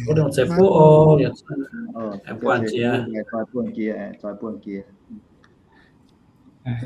Wuov dongh ceix fuqv oc. Buangh jiex, buangh jiex, buangh jiex.